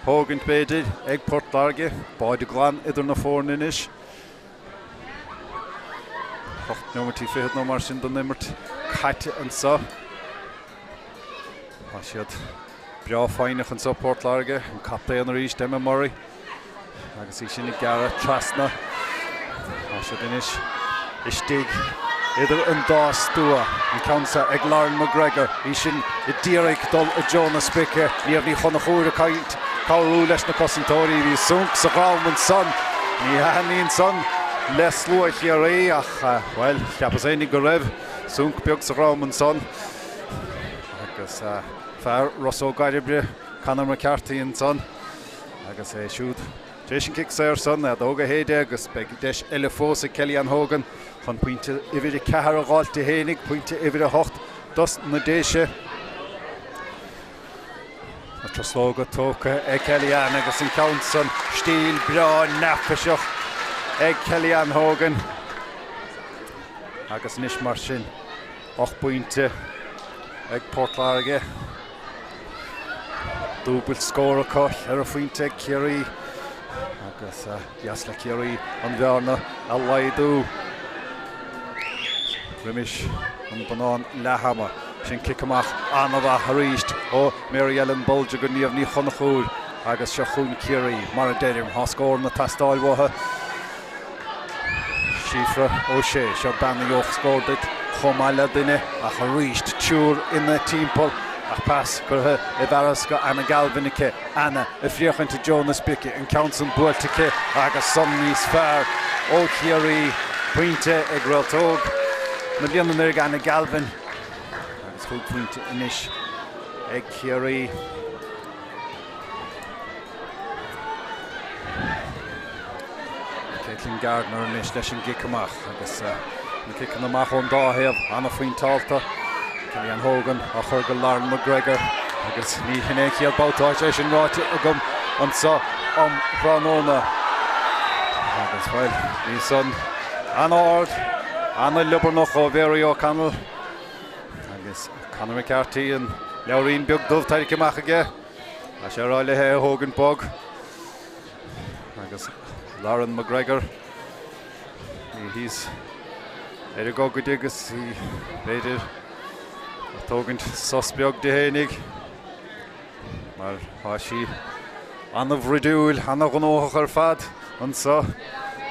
thógaint b'fhéidir ag Port Láirge. Báide glan idir na foirne anois. 8 neomaintí fichead nó mar sin den imirt caite anseo. Tá siad breá foighneach anseo Port Láirge, an captaen arís Emma Murray agus í sin ag gearradh trasna. Tá siad anois istigh idir an dá stua, an ceann seo ag Lauren McGregor, í sin a d'iarraidh dul i dtreo na sprice. Niamh Ní Chonchúir ag caint cabhrú leis na cosantóirí. Bhí súnc sa dhrom ansan. Ní thaitníonn san le slua Chiarraí ach, bhuel, cheapas fhéinig go raibh súnc beag sa dhrom ansan. Agus fear Ros Ó gCairbre, Conor McCarthy ansan agus é siúd. Tar éis an cic saor san, fheadóg a shéideadh agus beidh deis eile fós ag Kellyanne Hogan chun pointe uimhir 4 a dh'fháilt di fhéinig, pointe uimhir 8 dos na Déise. Na truslóga tógtha ag Kellyanne agus an ceann san stíl breá neafaiseach ag Kellyanne Hogan. Agus anois mar sin, 8 bpointe ag Port Láirge. Dúbailt scór acu, 4 phointe ag Ciarraí agus deas le Ciarraí an bhearna a laghdú roimis an bonnán leath-ama. Sin cic amach an-mhaith arís ó Mary Ellen Bolger go Niamh Ní Chonchúir agus seo chugainn Ciarraí. Mar a deirim, tá scóranna ag teastáil uathu. Síofra O'Shea, seo bean a gheobhadh scór duit chomh maith le duine ach arís triúr ina timpeall ach pas curtha i bhfearas go Anna Galvin aici. Anna ag féachaint i dtreo na sprice, an ceann san buailte aici agus san níos fearr ó Chiarraí. Pointe ag réalt óg na bliana anuraidh Anna Galvin agus chúig phointe anois ag Ciarraí. Caitlin Gardner anois leis an gcic amach agus na ciceanna amach ón dá thaobh an-phointeálta. Kellyanne Hogan á chur go Lauren McGregor agus ní hin é an chéad babhta atá sé sin ráite agam anseo um thráthnóna. Agus bhuel, bhí san an-ard, an-liobarnach ó Mhary O'Connell agus Conor McCarthy an leabhairín beag dubh tarraingthe amach aige. Tá sé ag rá léi é a thógaint bog. Agus Lauren McGregor í thíos ar an gogaide agus í b'fhéidir ag tógaint sos beag di fhéinig mar tá sí an-bhruidiúil, an-ghnóthach ar fad anseo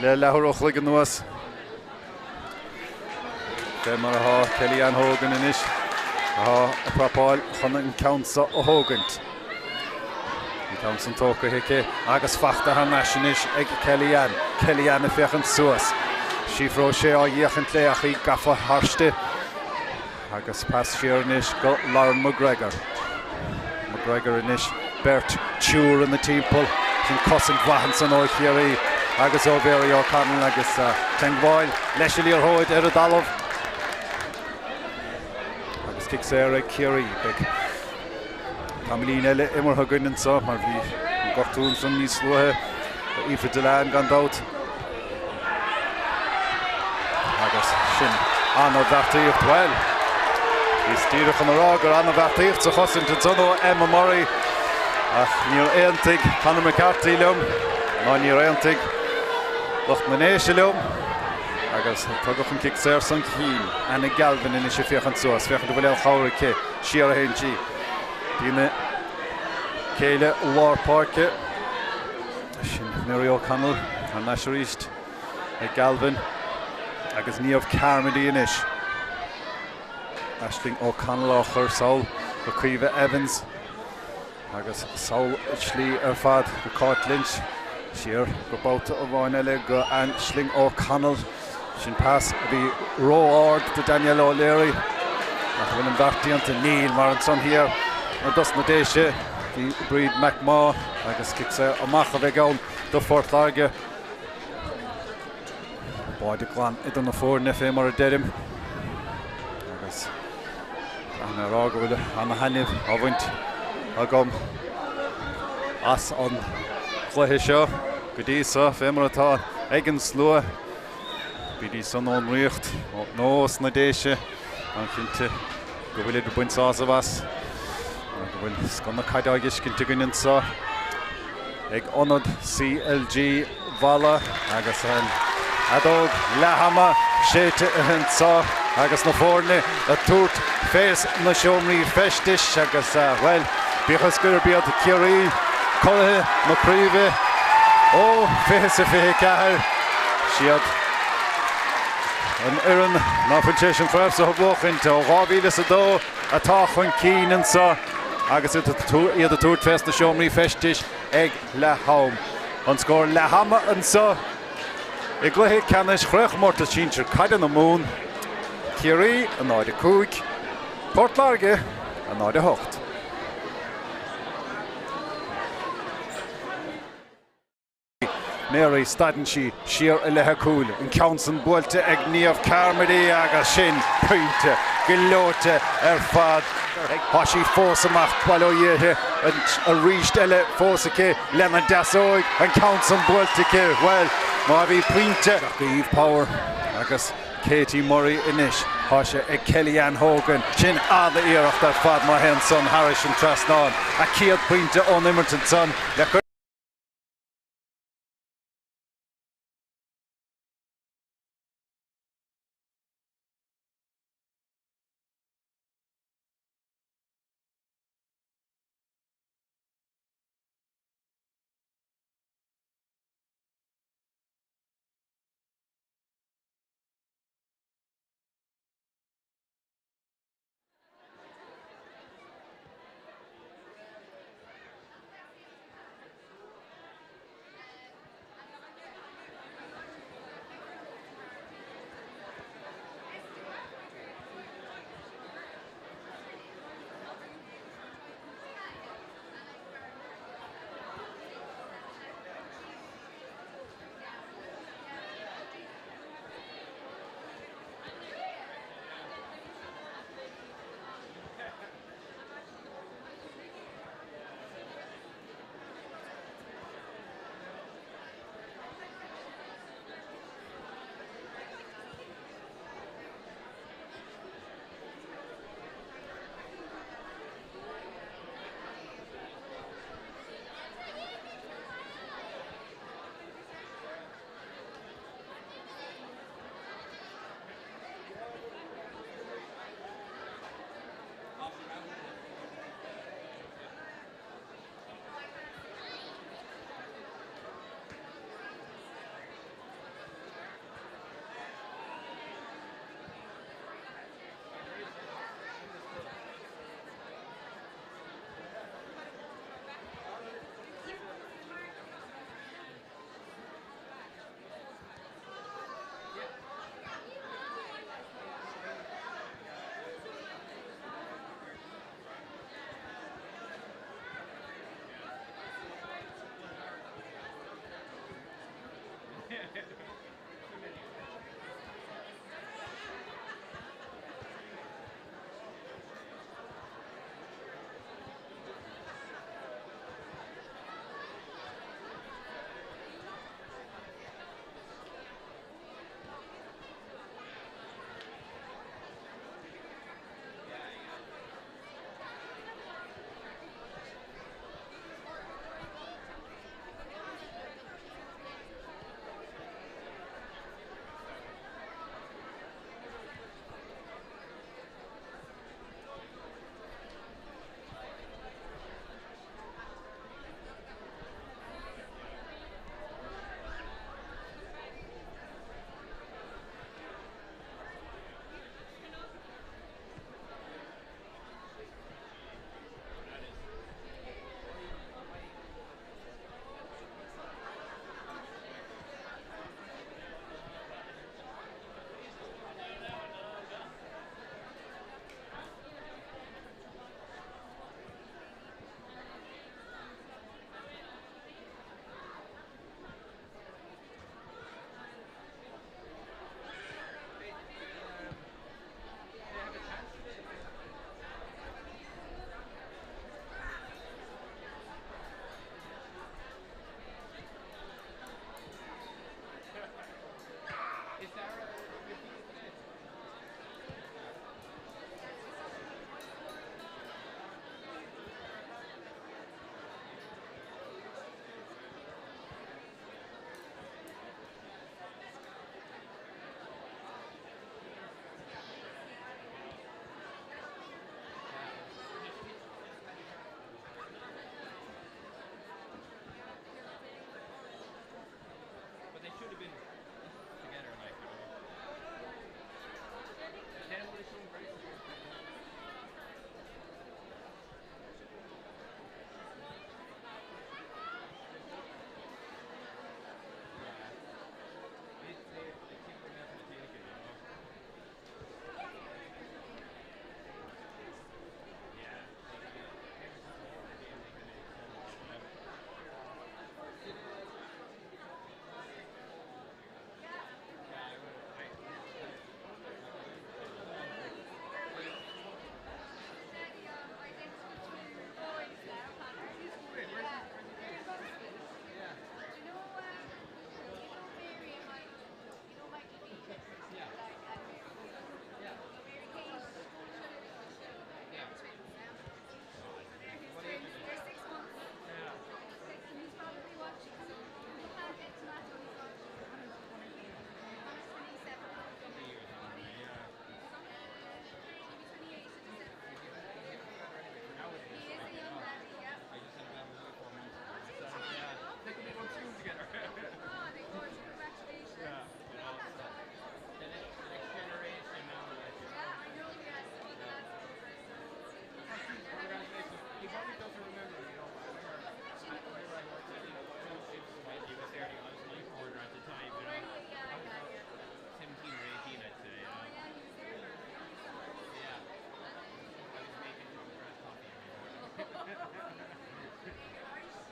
le leathuair an chloig anuas. Fé mar atá Kellyanne Hogan anois atá ag prapáil chun an ceann seo a thógaint. An ceann san tógtha aici agus fachta thar n-ais anois ag Kellyanne. Kellyanne ag féachaint suas. Síofra O'Shea á fhéachaint léi ach í gafa thairsti. Agus pas siar anois go Lauren McGregor. McGregor anois, beirt, triúr ina timpeall. Sin cosaint mhaith ansan ó Chiarraí agus ó Mhary O'Connell agus teangmháil leis an liathróid ar an dtalamh. Agus cic saor ag Ciarraí. Beidh tamaillín eile imeartha againn anseo mar bhí an gortú ansan níos luaithe Aoife Dillane gan dabht. Agus sin an-bheartaíocht. Bhuel, bhíos díreach chun a rá gur an-bheartaíocht sa chosaint ansan ó Emma Murray ach níor aontaigh Conor McCarthy liom ná níor aontaigh lucht na nDéise liom agus tugadh an cic saor san chinn. Anna Galvin anois ag féachaint suas, féachaint an bhfuil aon chabhair aici. Siar a théann sí. Dtína céile lár páirce. Sin Mary O'Connell thar n-ais arís ag Galvin agus Niamh Carmody anois. Aisling O'Connell á chur sall go Caoimhe Evans agus sall an tslí ar fad go Cáit Lynch. Siar go babhta amháin eile go Aisling O'Connell. Sin pas a bhí ró-ard do Danielle O'Leary. Ach an bhfuil an bheart déanta? Níl, mar ansan thiar i dtos na Déise bhí Bríd McMaugh agus cic saor amach a bheidh ann do Phort Láirge. Báide glan idir na foirne fé mar a deirim. Agus caithfidh mé a rá go bhfuil ana-thaitneamh á bhaint agam as an gcluiche seo go dtí so fé mar atá ag an slua. Bídís san ón Ríocht nó sna Déise, an-chinnte go bhfuilid ag baint sásamh as mar go bhfuil scoth na caide á fheiscint againn anseo ag ionad CLG Mhalla agus an fheadóg leath-ama séidte anseo agus na foirne ag tabhairt fés na seomraí feistis agus, bhuel, bíodh is gurb iad Ciarraí curaithe na craoibhe ó 20 is a 24, siad an fhoireann ná fuil tar éis an chraobh seo a bhuachaint ó 2002 atá chun cinn anseo agus iad ag tabhairt fés na seomraí feistis ag leath-am. An scór leath-ama anseo i gcluiche ceannais Chraobhchomórtas Sinsir Caide na Mumhan, Ciarraí 0-5, Port Láirge 0-8. Mary, stadann sí siar i leith a cúil, an ceann san buailte ag Niamh Carmody agus sin pointe gleoite ar fad. Tá sí fós amach, bail ó Dhia uirthi, arís eile fós aici lena deasóig, an ceann san buailte aici, bhuel, má bhí pointe. Eve Power agus Katie Murray anois, tá sé ag Kelly-Ann Hogan. Sin an-iarracht ar fad má théann san thairis an trasnán. A céad pointe ón imirt ansan le.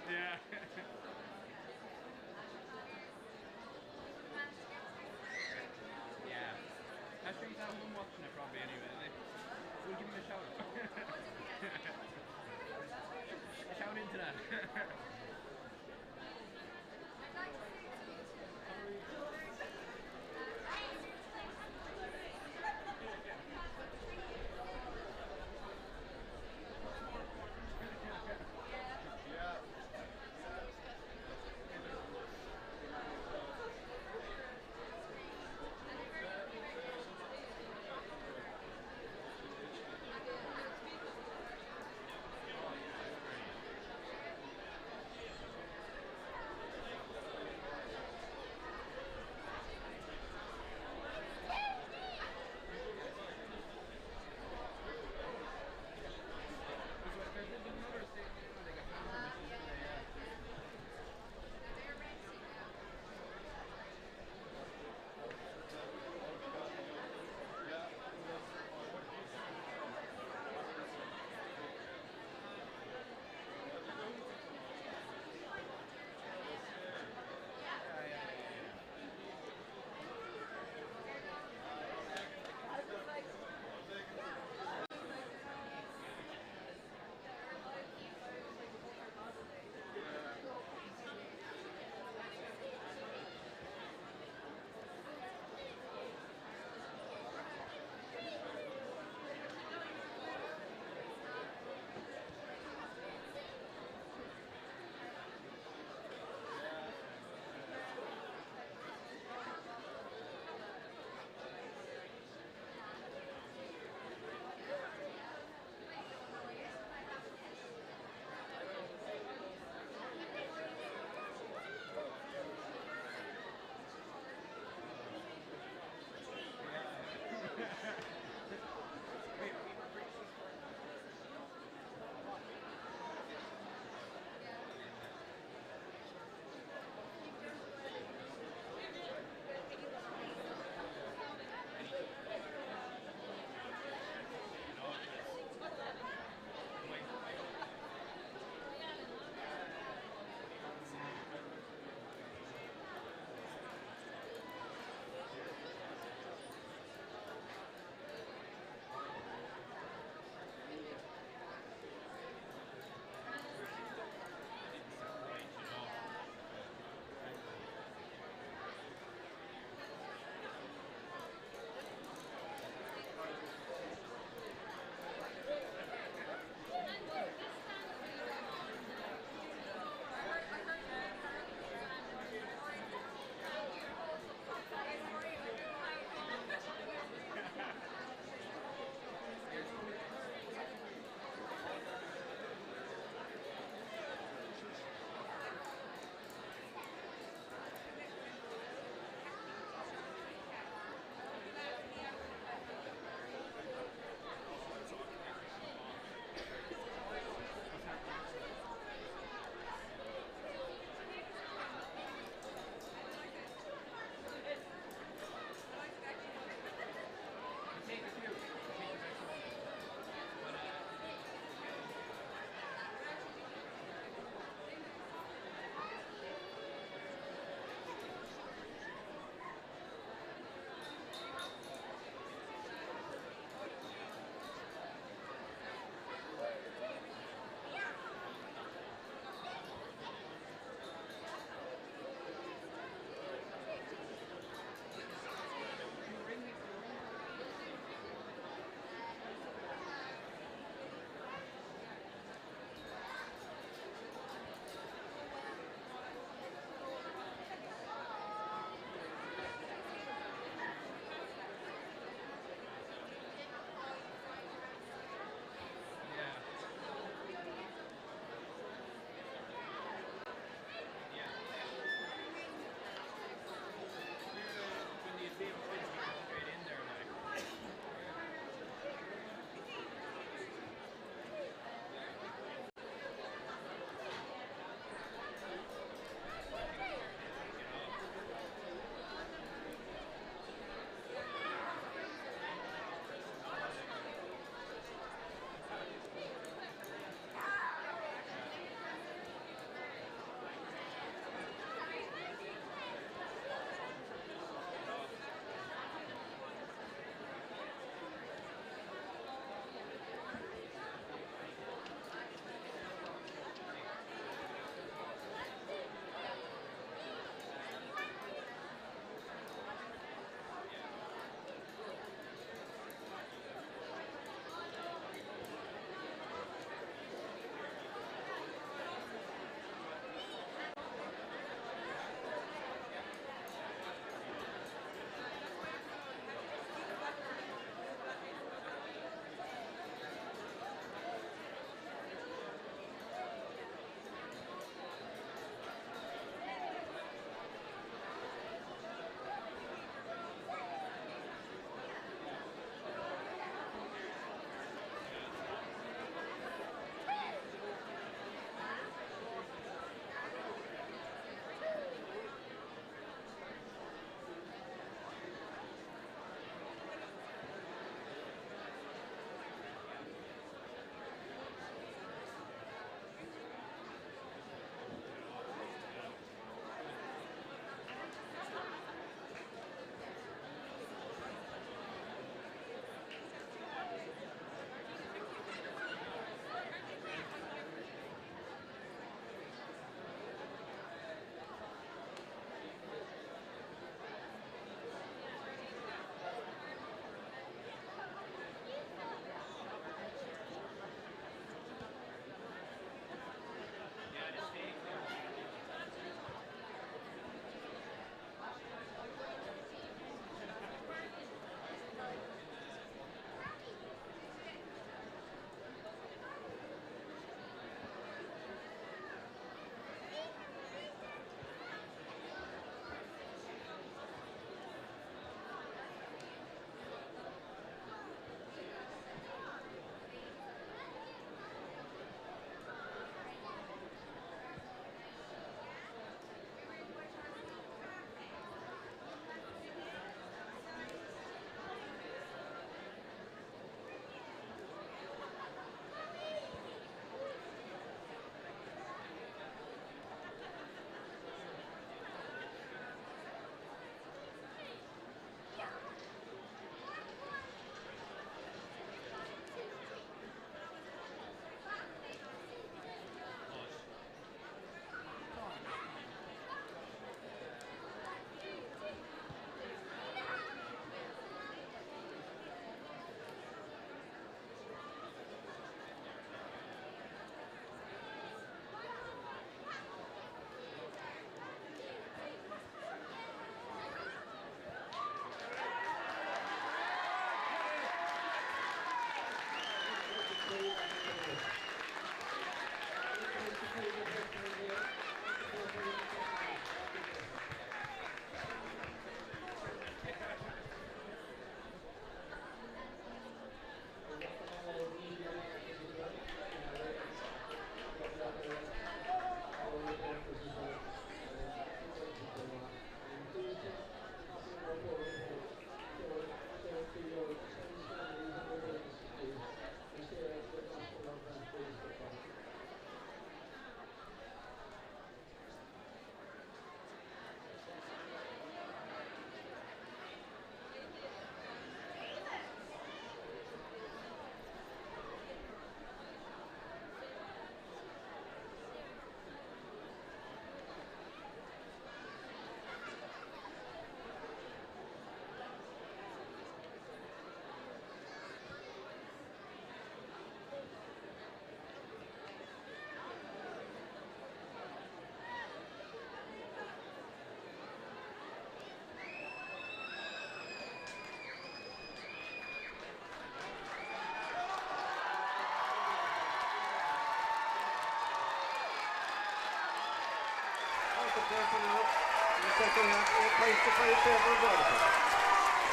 Yeah. Yeah. I'm sure he's at home watching it probably anyway. We'll give him a shout. shout into that.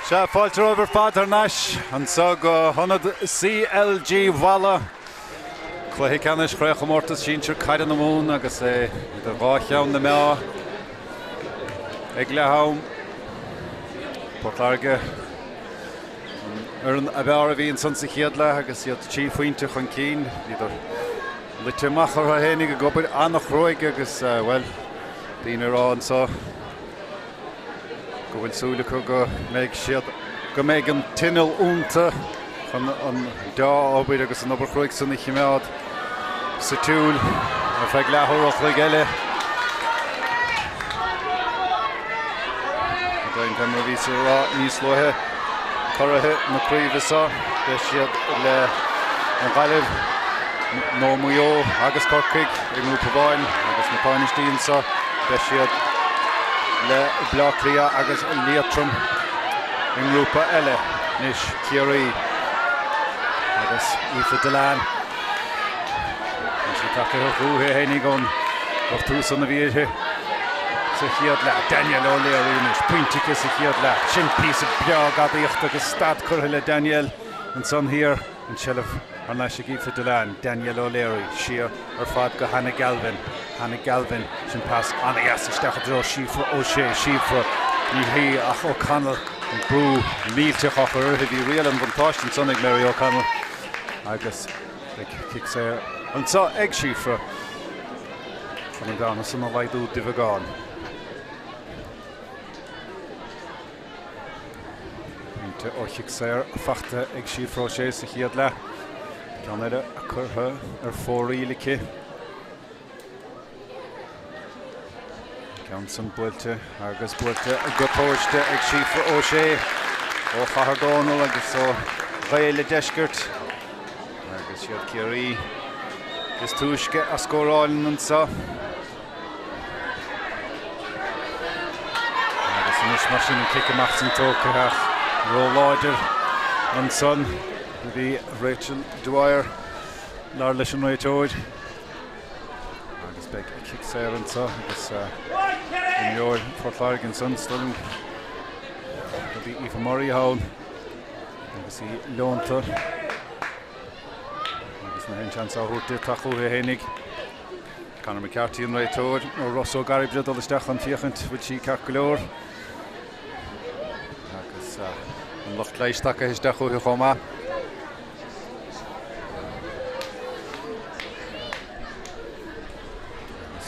Sea, fáilte romhaibh ar fad thar n-ais anseo go hionad CLG Mhalla. Cluiche ceannais Chraobhchomórtas Sinsir Caide na Mumhan agus é idir dhá cheann na meá ag leath-am. Port Láirge an fhoireann ab fhearr a bhí ansan sa chéad leath agus iad trí phointe chun cinn. Bhíodar luite amach orthu fhéinig ag obair an-chruaidh agus, bhuel, daoine ag rá anso go bhfuil súil acu go mbeidh siad, go mbeidh an t-inneall únta chun an deá-obair agus an obair chruaidh san a chimeád sa tsiúl ar feadh leathuair an chloig eile. Go deimhin, fé mar a bhíos ag rá níos luaithe, curaithe na craoibhe seo, beidh siad le an Ghaillimh nó Maigh Eo agus Corcaigh i ngrúpa amháin agus na tánaistí anseo, beidh siad le Bleá Cliath agus Liatroim i ngrúpa eile. Anois Ciarraí agus Aoife Dillane. Tá sí tagtha chúichi fhéinig ón gortú san a bhí uirthi sa chéad leath. Danielle O'Leary anois, pointe aici sa chéad leath. Sin píosa breá gadaíochta agus stad curtha le Danielle ansan thiar. An tseilbh thar n-ais ag Aoife Dillane. Danielle O'Leary siar ar fad go Hannah Galvin. Hannah Galvin, sin pas an-dheas isteach i dtreo Síofra O'Shea. Síofra, ní hí ach O'Connell. An brú millteach á chur uirthi. Bhí riail an bhuntáiste ansan ag Mary O'Connell agus beidh cic saor anseo ag Síofra chun an bearna san a laghdú de bheagán. Pointe ó chic saor fachta ag Síofra O'Shea sa chéad leath. Ceann eile curtha ar fóraoil aici. Ceann san buailte agus buailte go tomhaiste ag Síofra O'Shea ó Chathair Dónall agus ó Ghaeil a' Deiscirt. Agus siad Ciarraí is túisce a scórálann anseo. Agus anois mar sin an cic amach san tógtha ach róláidir ansan a bhí Rachel Dwyer dar leis an réiteoir. Agus beidh cic saor anseo agus imreoir Phort Láirge ansan, is dóigh liom gurb í Aoife Murray ann agus í leonta agus nach aon seans á thabhairt di tacú uirthi fhéinig. Conor McCarthy an réiteoir ó Ros Ó Cairbre dul isteach chun féachaint bhfuil sí ceart go leor agus an lucht leighis tagtha isteach uathu chomh maith.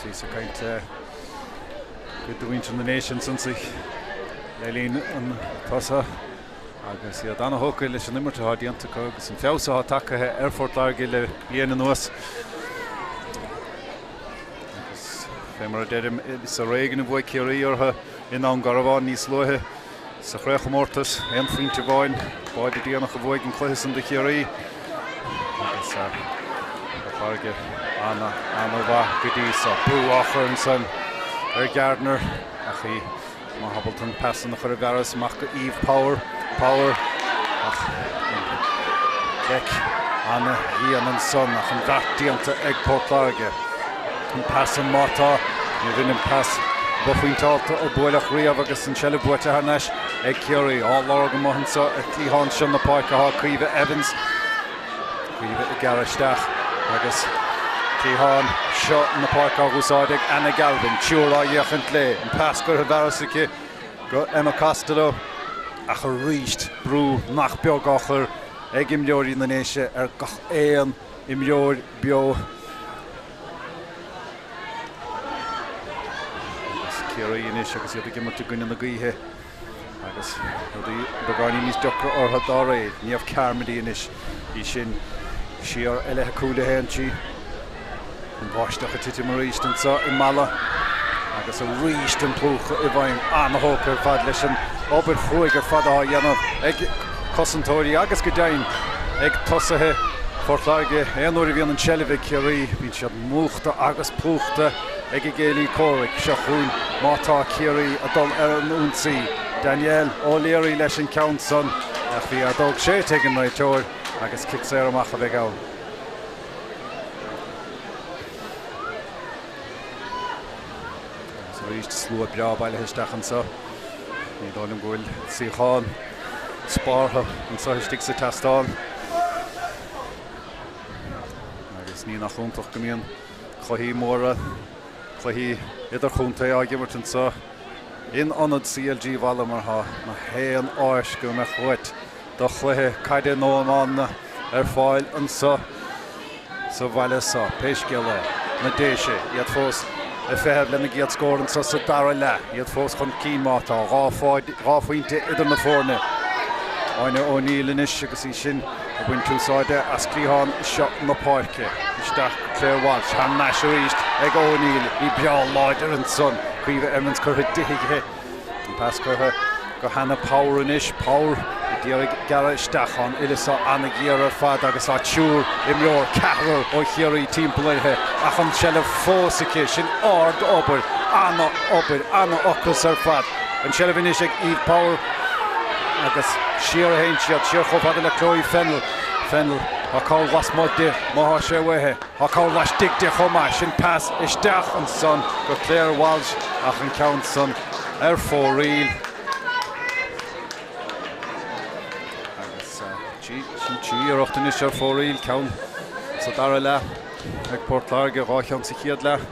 Bhíos ag caint le cuid de mhuintir na nDéise ansan le linn an tsosa agus iad ana-thógtha leis an imirt atá déanta acu agus an feabhas atá tagtha ar Phort Láirge le bliain anuas. Agus fé mar a deirim, is ar éigean a bhuaigh Ciarraí orthu i nDún Garbhán níos luaithe. Sa chraobhchomórtas, aon phointe amháin, báide déanach a bhuaigh an cluiche san do Chiarraí agus Port Láirge ana-ana-mhaith go dtí so. Brú á chur ansan ar Gardner ach í maith ábalta an pas san a chur i bhfearas amach go Eve Power. Power ach an gleic ana-dhian ansan ach an bheart déanta ag Port Láirge. An pas san má tá, ní bhíonn an pas ba phointeálta a buaileadh riamh agus an tseilbh buaite thar n-ais ag Ciarraí. Á lorg amuigh anso ar chliathán seo na páirce atá Caoimhe Evans. Caoimhe ag gearradh isteach agus cliathán seo na páirce á úsáid ag Anna Galvin. Triúr á fhéachaint léi. An pas curtha i bhfearas aici go Emma Costello ach arís brú nach beag á chur ag imreoirí na nDéise ar gach aon imreoir beo. Agus Ciarraí anois agus iad ag imirt i gcoinne na gaoithe agus rudaí beagáinín níos deacra orthu dá réir. Niamh Carmody anois, í sin siar i leith a cúil a théann sí. An bháisteach ag titim arís anseo i Malla agus arís an plúchadh i bhfeidhm. An-thógtha ar fad leis an obair chruaidh ar fad atá á dhéanamh ag cosantóirí agus go deimhin ag tosaithe Phort Láirge. Aon uair a bhíonn an tseilbh ag Ciarraí, bíonn siad múchta agus plúchta ag a gcéilí comhraic. Seo chugainn má tá Ciarraí ag dul ar an ionsaí. Danielle O'Leary leis an ceann san ach bhí fheadóg séidte ag an réiteoir agus cic saor amach a bheidh ann. Agus Agus arís slua breá bailithe isteach anseo. Ní dóigh liom go bhfuil suíochán spártha anseo istigh sa tseastán. Agus ní nach iontach go mbíonn cluichí móra, cluichí idirchontae á gimirt anseo in ionad CLG Mhala mar tá na haon áis go mbeadh uait do chluiche caide nó iomána ar fáil anseo sa bhaile seo. Pé scéal é, na Déise, iad fós ag feitheamh lena gcéad scór anseo sa dara leath, iad fós chun cinn má tá 2 phointe idir na foirne. Áine O'Neill anois agus í sin ag baint úsáide as cliathán seo na páirce. Isteach go Claire Walsh, thar n-ais arís ag O'Neill, í breá láidir ansan. Caoimhe Emmons curtha dithe aici. An pas curtha go Hannah Power anois. Power ag iarraidh gearradh isteach. Tá an uille seo an-ghéar ar fad agus tá triúr imreoir, ceathrar ó Chiarraí timpeall uirthi ach an tseilbh fós aici. Sin ard-obair, an-obair, an-ocras ar fad. An tseilbh anois ag Eve Power agus siar a théann siad, siar chomh fada le Chloe Fennell. Fennell, tá cabhair lasmuigh di má thá sé uaithi. Tá cabhair laistigh di chomh maith. Sin pas isteach ansan go Claire Walsh ach an ceann san ar fóraoil. Agus sin trí iarracht anois ar fóraoil, ceann sa dara leath ag Port Láirge, 2 cheann sa chéad leath.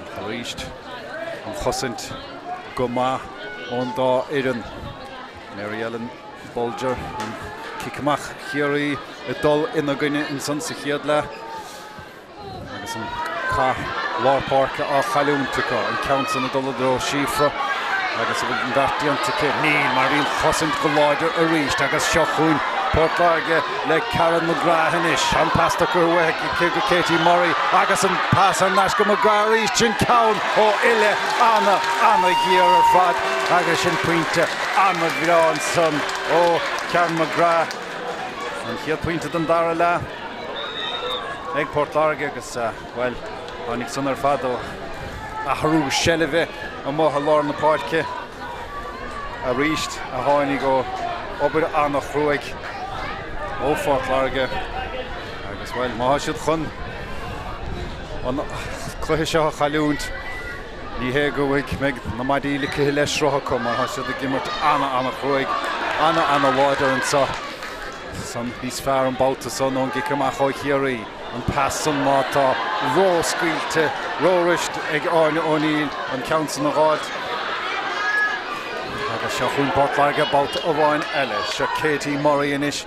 Ach arís an chosaint go maith ón dá fhoireann. Mary Ellen Bolger, an cic amach Chiarraí ag dul ina gcoinne ansan sa chéad leath agus an cath lár páirce á chailliúint acu, an ceann san ag dul i dtreo Síofra agus an bhfuil an beart déanta aici? Níl, mar bhí an chosaint go láidir arís agus seo chugainn Port Láirge le Karen McGrath anois. An pas tugtha uaithi aici go Katie Murray agus an pas thar n-ais go McGrath arís. Sin ceann ó uille ana, ana-ghéar ar fad agus sin pointe ana-bhreá ansan ó Karen McGrath. An chéad phointe den dara leath ag Port Láirge agus, bhuel, tháinig san ar fad ó athrú seilbhe amuigh i lár na páirce arís a tháinig ó obair an-chruaidh ó Phort Láirge agus, bhuel, má tá siad chun an cluiche seo a chailliúint, Ní hé go mbeidh na maidí ligthe le sruth acu mar tá siad ag imirt ana-ana-chruaidh, ana-ana-láidir anseo. San níos fearr an babhta san ón gcic amach ó Chiarraí. An pas san má tá ró-scaoilte, ró-rist ag Áine O'Neill an ceann san a dh'fháilt. Agus seo chugainn Port Láirge babhta amháin eile. Seo Katie Murray anois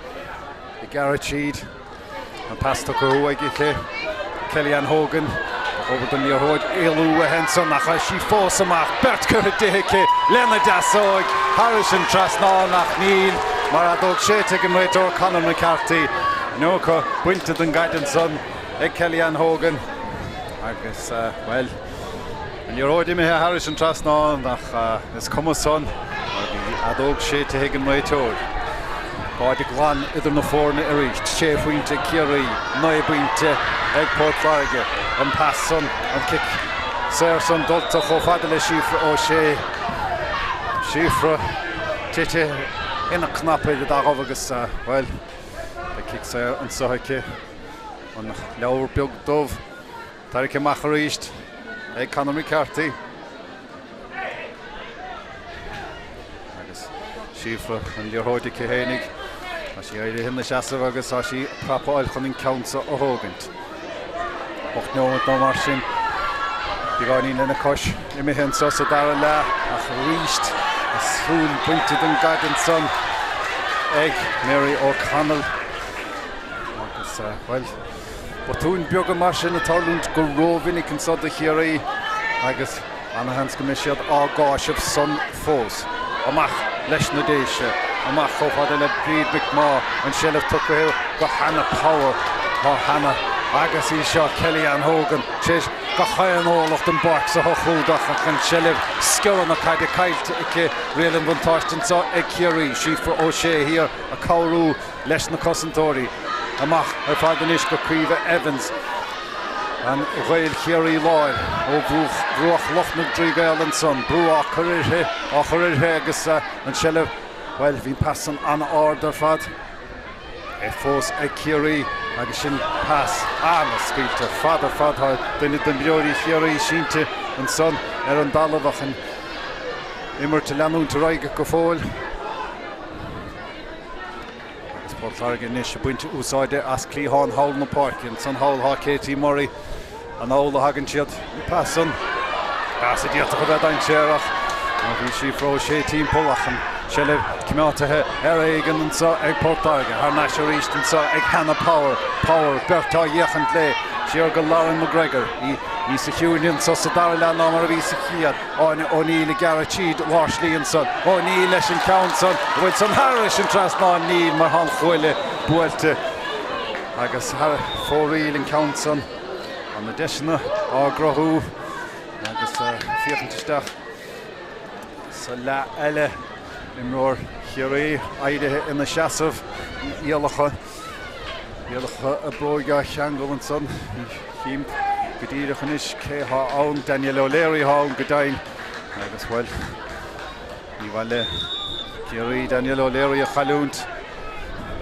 ag gearradh tríd. An pas tugtha uaidh aici, Kellyanne Hogan. Ba dhóbair don liathróid éalú uaithi ansan ach tá sí fós amach. Beirt curtha di aici lena deasóig thairis an trasnán ach níl mar fheadóg séidte ag an réiteoir Conor McCarthy. 90 pointe den gcaid ansan ag Kellyanne Hogan agus, bhuel, An liathróid imithe thairis an trasnán ach is cuma san mar bhí fheadóg séidte ag an réiteoir. Báide glan idir na foirne arís. Sé phointe ag Ciarraí, 9 bpointe ag Port Láirge. An pas san, an cic saor san dulta chomh fada le Síofra O'Shea. Síofra tite ina cnaipe ar a dtalamh agus, bhuel, beidh cic saor anseo aici. An leabhar beag dubh. Tarraingthe amach arís ag Conor McCarthy. Agus Síofra an liathróid aici fhéinig. Tá sí éirithe ina seasamh agus tá sí ag prapáil chun an ceann seo a thógaint. 8 nóiméad nó mar sin beagáinín lena cois imithe anseo sa dara leath ach arís a súil bainte den gcaid ansan ag Mary O'Connell. Agus, bhuel, Botúin beaga mar sin ag tarlúint go rómhinic anso do Chiarraí agus ana-sheans go mbeidh siad á gcáiseamh san fós. Amach leis na Déise, amach chomh fada le Bríd McMaugh, an tseilbh tugtha go Hannah Power. Tá Hannah agus í seo Kellyanne Hogan tar éis gach aon orlach den bpáirc seo a chlúdach ach an tseilbh sciorradh na caide caillte aici. Riail an bhuntáiste anso ag Ciarraí. Síofra O'Shea thiar ag cabhrú leis na cosantóirí. Amach ar fad anois go Caoimhe Evans, an Ghaeil Chiarraí Láir ó bhruach Loch na dTrí Gcaol ansan. Brú á cur uirthi, á chur uirthi agus an tseilbh, bhuel, bhí an pas san an-ard ar fad. É fós ag Ciarraí agus sin pas an-scaoilte fada ar fad. Tá duine d'imreoirí Chiarraí sínte. ansan ar an dtalamh ach an imirt ag leanúint ar aghaidh go fóill. Agus Port Láirge anois ag baint úsáide as cliathán thall na páirce. Ansan thall tá Katie Murray. Anall a thagann siad. An pas san. Pas a d'fhéadfadh a bheith dainséarach. Má bhí Síofra O'Shea timpeall ach an tseilbh coimeádtaithe ar éigean anseo ag Port Láirge. Thar n-ais arís anseo ag Hannah Power. Power, beirt á fhéachaint léi. Siar go Lauren McGregor. Í níosa chiúine anseo sa dara leath ná mar a bhí sa chéad. Áine O'Neill ag gearradh tríd lár slí ansan. O'Neill leis an ceann san. An bhfuil san thairis an trasnán? Níl mar tá an chuaille buailte agus thar fóraoil an ceann san. Tá na deiseanna á gcruthú agus féachaint isteach sa leath eile. Imreoir Chiarraí éirithe ina seasamh. Iallacha, iallacha a bróige á cheangal ansan. Ní chím go díreach anois cé thá ann. Danielle O'Leary thá ann go deimhin. Agus, bhuel, ní mhaith le Ciarraí Danielle O'Leary a chailliúint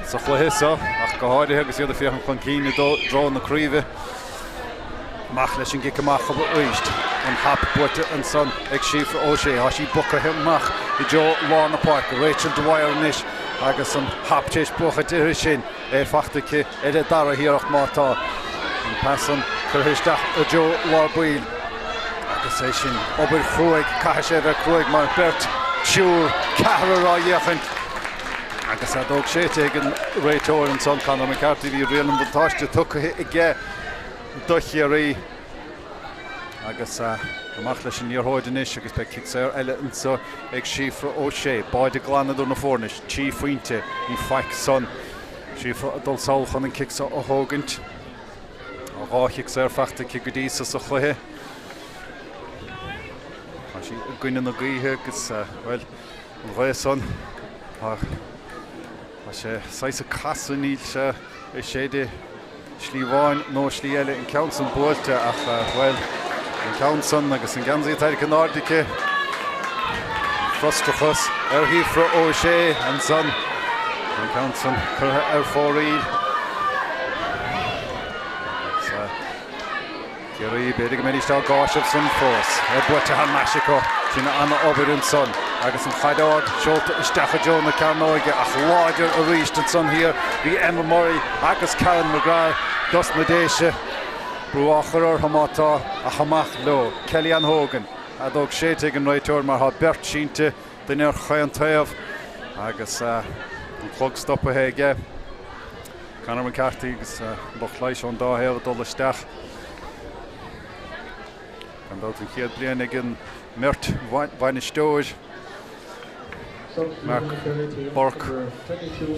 sa chluiche seo, ach go háirithe agus iad ag féachaint chun cinn i dtreo na craoibhe. Amach leis an gcic amach arís. An hap buaite ansan ag Síofra O'Shea. Tá sí bogtha amach i dtreo lár na páirce. Rachel Dwyer anois agus an hap tar éis buachaint uirthi sin. Éifeacht aici ar a dara hiarracht má tá. An pas san curtha isteach i dtreo lár baill. Agus é sin obair chruaidh, caithfidh sé a bheith cruaidh mar beirt, triúr, ceathrar á fhéachaint. Agus fheadóg séidte ag an réiteoir ansan, Conor McCarthy, bhí riail an bhuntáiste tugtha aige do Chiarraí. Agus amach leis an liathróid anois agus beidh cic saor eile anseo ag Síofra O'Shea. Báide glan idir na foirne, 3 phointe, ní faic san. Síofra ag dul sall chun an cic seo a thógaint. Tá 2 chic saor faighte aici go dtí so sa chluiche. Tá sí i gcoinne na gaoithe agus, bhuel, An ghaoth san, tá sé saghas ag casadh, níl sé ag séideadh slí amháin nó slí eile, an ceann san buailte ach, bhuel, an ceann san agus an geansaí atá in airde aici, frustrachas ar Shíofra O'Shea ansan, an ceann san curtha ar fóraoil. Agus, Ciarraí, b'fhéidir go mbeidís á gcáiseamh san fós. É buaite thar n-ais acu. Sin ana-obair ansan. Agus an chaid ard seolta isteach i dtreo na cearnóige ach láidir arís ansan thiar bhí Emma Murray agus Karen McGrath dos na Déise. Brú á chur orthu má tá, ach amach leo. Kellyanne Hogan, Feadóg séidte ag an réiteoir mar tá beirt sínte, duine ar chaon taobh agus an clog stoptha aige. Conor McCarthy agus lucht leighis ón dá thaobh ag dul isteach. Gan dabht an chéad bliain ag an mbeirt bhainisteoir, Mark Burke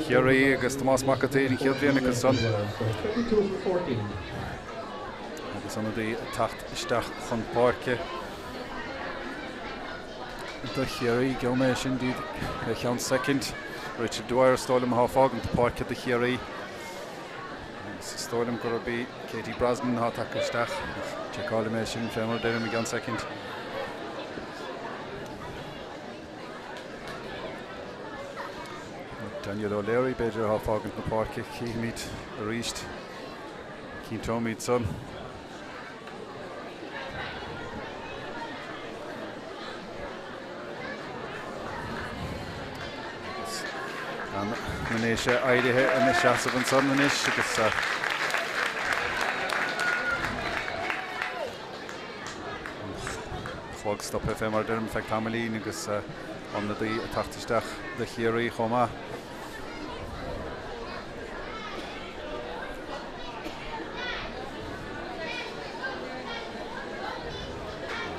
Chiarraí agus Tomás Mac an tSaoir, an chéad bhliain acu san. Agus ionadaí ag teacht isteach chun páirce. Do Chiarraí, gheobhaidh mé sin daoibh i gceann soicind. Rachel Dwyer is dóigh liom atá ag fágaint na páirce do Chiarraí. Agus is dóigh liom gurb í Katie Brosnan atá tagtha isteach. Ach seiceálfaidh mé sin fé mar a deirim i gceann soicind. Danielle O'Leary b'fhéidir atá ag fágaint na páirce. Chífimid arís. Cinnteoimid san. Agus na nDéise éirithe ina seasamh ansan anois agus an clog stoptha fé mar a deirim feadh tamaillín agus ionadaí ag teacht isteach do Chiarraí chomh maith.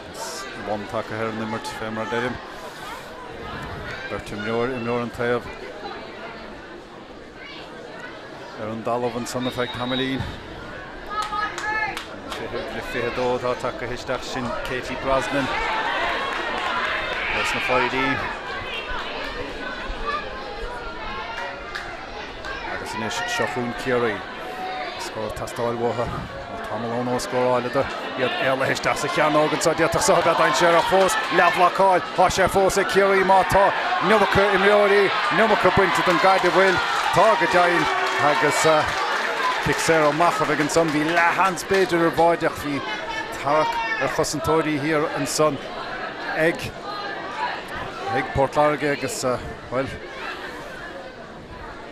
Agus lon tagtha ar an imirt fé mar a deirim. Beirt imreoir, imreoir an taobh ar an dtalamh ansan ar feadh tamaillín. Le 22 atá tagtha isteach sin Katie Brosnan leis na Foraoidí. Agus anois seo chugainn Ciarraí. Scór ag teastáil uathu. Tá tamall ann ó scóráileadar. Iad éalaithe isteach sa chearnóg anseo. D'fhéadfadh seo a bheith dainséarach fós. Leathbhlocáil. Tá sé fós ag Ciarraí má tá an iomarca imreoirí, an iomarca bainte den gcaid an bhfuil. Tá go deimhin agus cic saor amach a bheidh ansan. Bhí leathsheans b'fhéidir ar bháide ach bhí tarrac. ar chosantóirí thiar ansan ag ag Port Láirge agus, bhuel,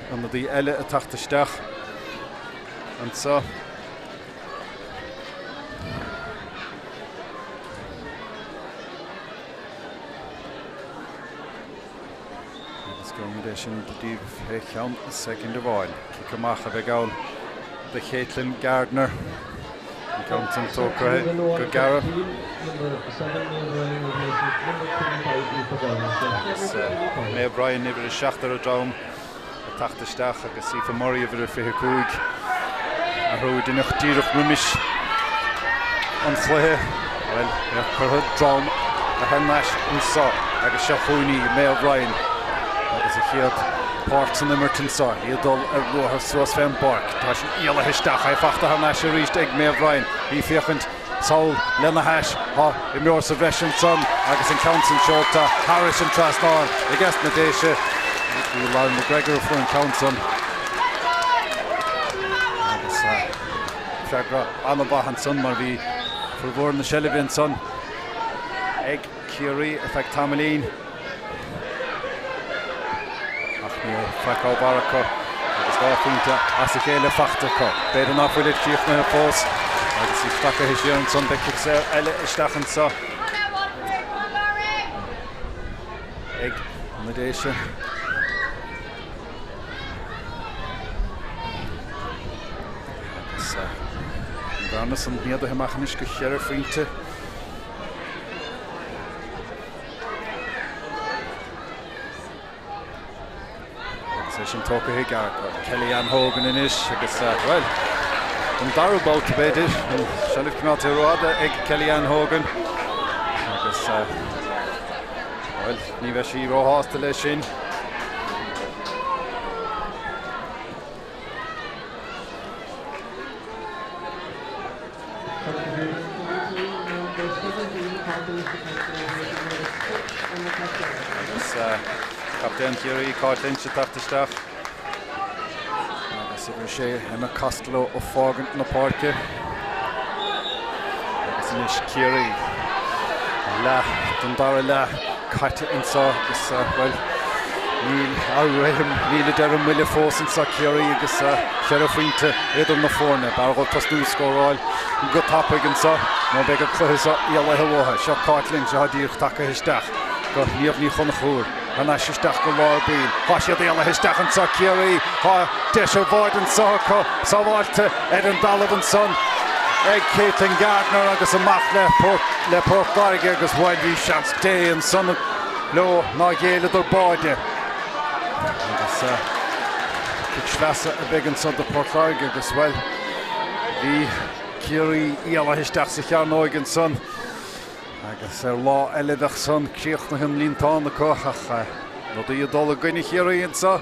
ionadaí eile ag teacht isteach anso. Agus gheobhaimid é sin daoibh fé cheann soicind amháin. Cic amach a bheidh ann do Chaitlin Gardner. An ceann san tógtha go gearr. Agus Maeve Ryan uimhir 7 ar a drom. Ag teacht isteach agus Aoife Murray uimhir a 25. Athrú a deineadh díreach roimis an chluiche. Bhuel, é curtha drom thar n-ais anso agus seo chugainn í, Maeve Ryan agus a chéad páirt san imirt anso, í ag dul ar luathar suas fén bpáirc. Tá sí éalaithe isteach, é fachta thar n-ais arís ag Maeve Ryan. Í féachaint Sall lena hais, tá imreoir sa bhreis ansan agus an ceann san seolta thairis an trasnán aiges na Déise. Bhí Lauren McGregor a fuair an ceann san agus freagra an-mhaith ansan mar bhí formhór na seilbhe ansan ag Ciarraí ar feadh tamaillín. Ach níl faic á bharr acu agus 2 phointe as a chéile faighte acu. B'fhéidir ná fuilid críochnaithe fós agus í sractha siar ansan. Beidh cic saor eile isteach anso ag na Déise. Agus an bhearna san méadaithe amach anois go cheithre phointe. Agus é sin tógtha i gceart acu. Kelly-Ann Hogan anois agus, bhuel, an dara babhta b'fhéidir, an seilbh coimeádta rófhada ag Kelly-Ann Hogan agus, bhuel, ní bheidh sí róshásta leis sin. Agus captaen Chiarraí, Cáit Lynch ag teacht isteach. Agus uimhir 6, Emma Costello ag fágaint na páirce. Agus anois Ciarraí. Leath den dara leath caite anseo agus, bhuel, níl a réim, níl a deireadh buille fós anseo Ciarraí agus cheithre phointe idir na foirne. B'fhearr dhóibh tosnú ag scóráil go tapaidh anseo nó beidh an cluiche seo éalaithe uathu. Seo Cáit Lynch atá díreach tagtha isteach go Niamh Ní Chonchúir. Thar n-ais isteach go lár baill. Tá siad éalaithe isteach anseo Ciarraí. Tá deis ar bháide anseo acu. Sábháilte ar an dtalamh ansan ag Caitlin Gardner agus amach le Port le Port Láirge agus bhuel bhí seans Dé ansan leo ná ghéilleadar báide. Agus cic sleasa a bheidh anso do Port Láirge agus, bhuel, bhí Ciarraí éalaithe isteach sa chearnóig ansan agus ar lá eile bheadh san críochnaithe an líontán acu ach rudaí ag dul i gcoinne Chiarraí anso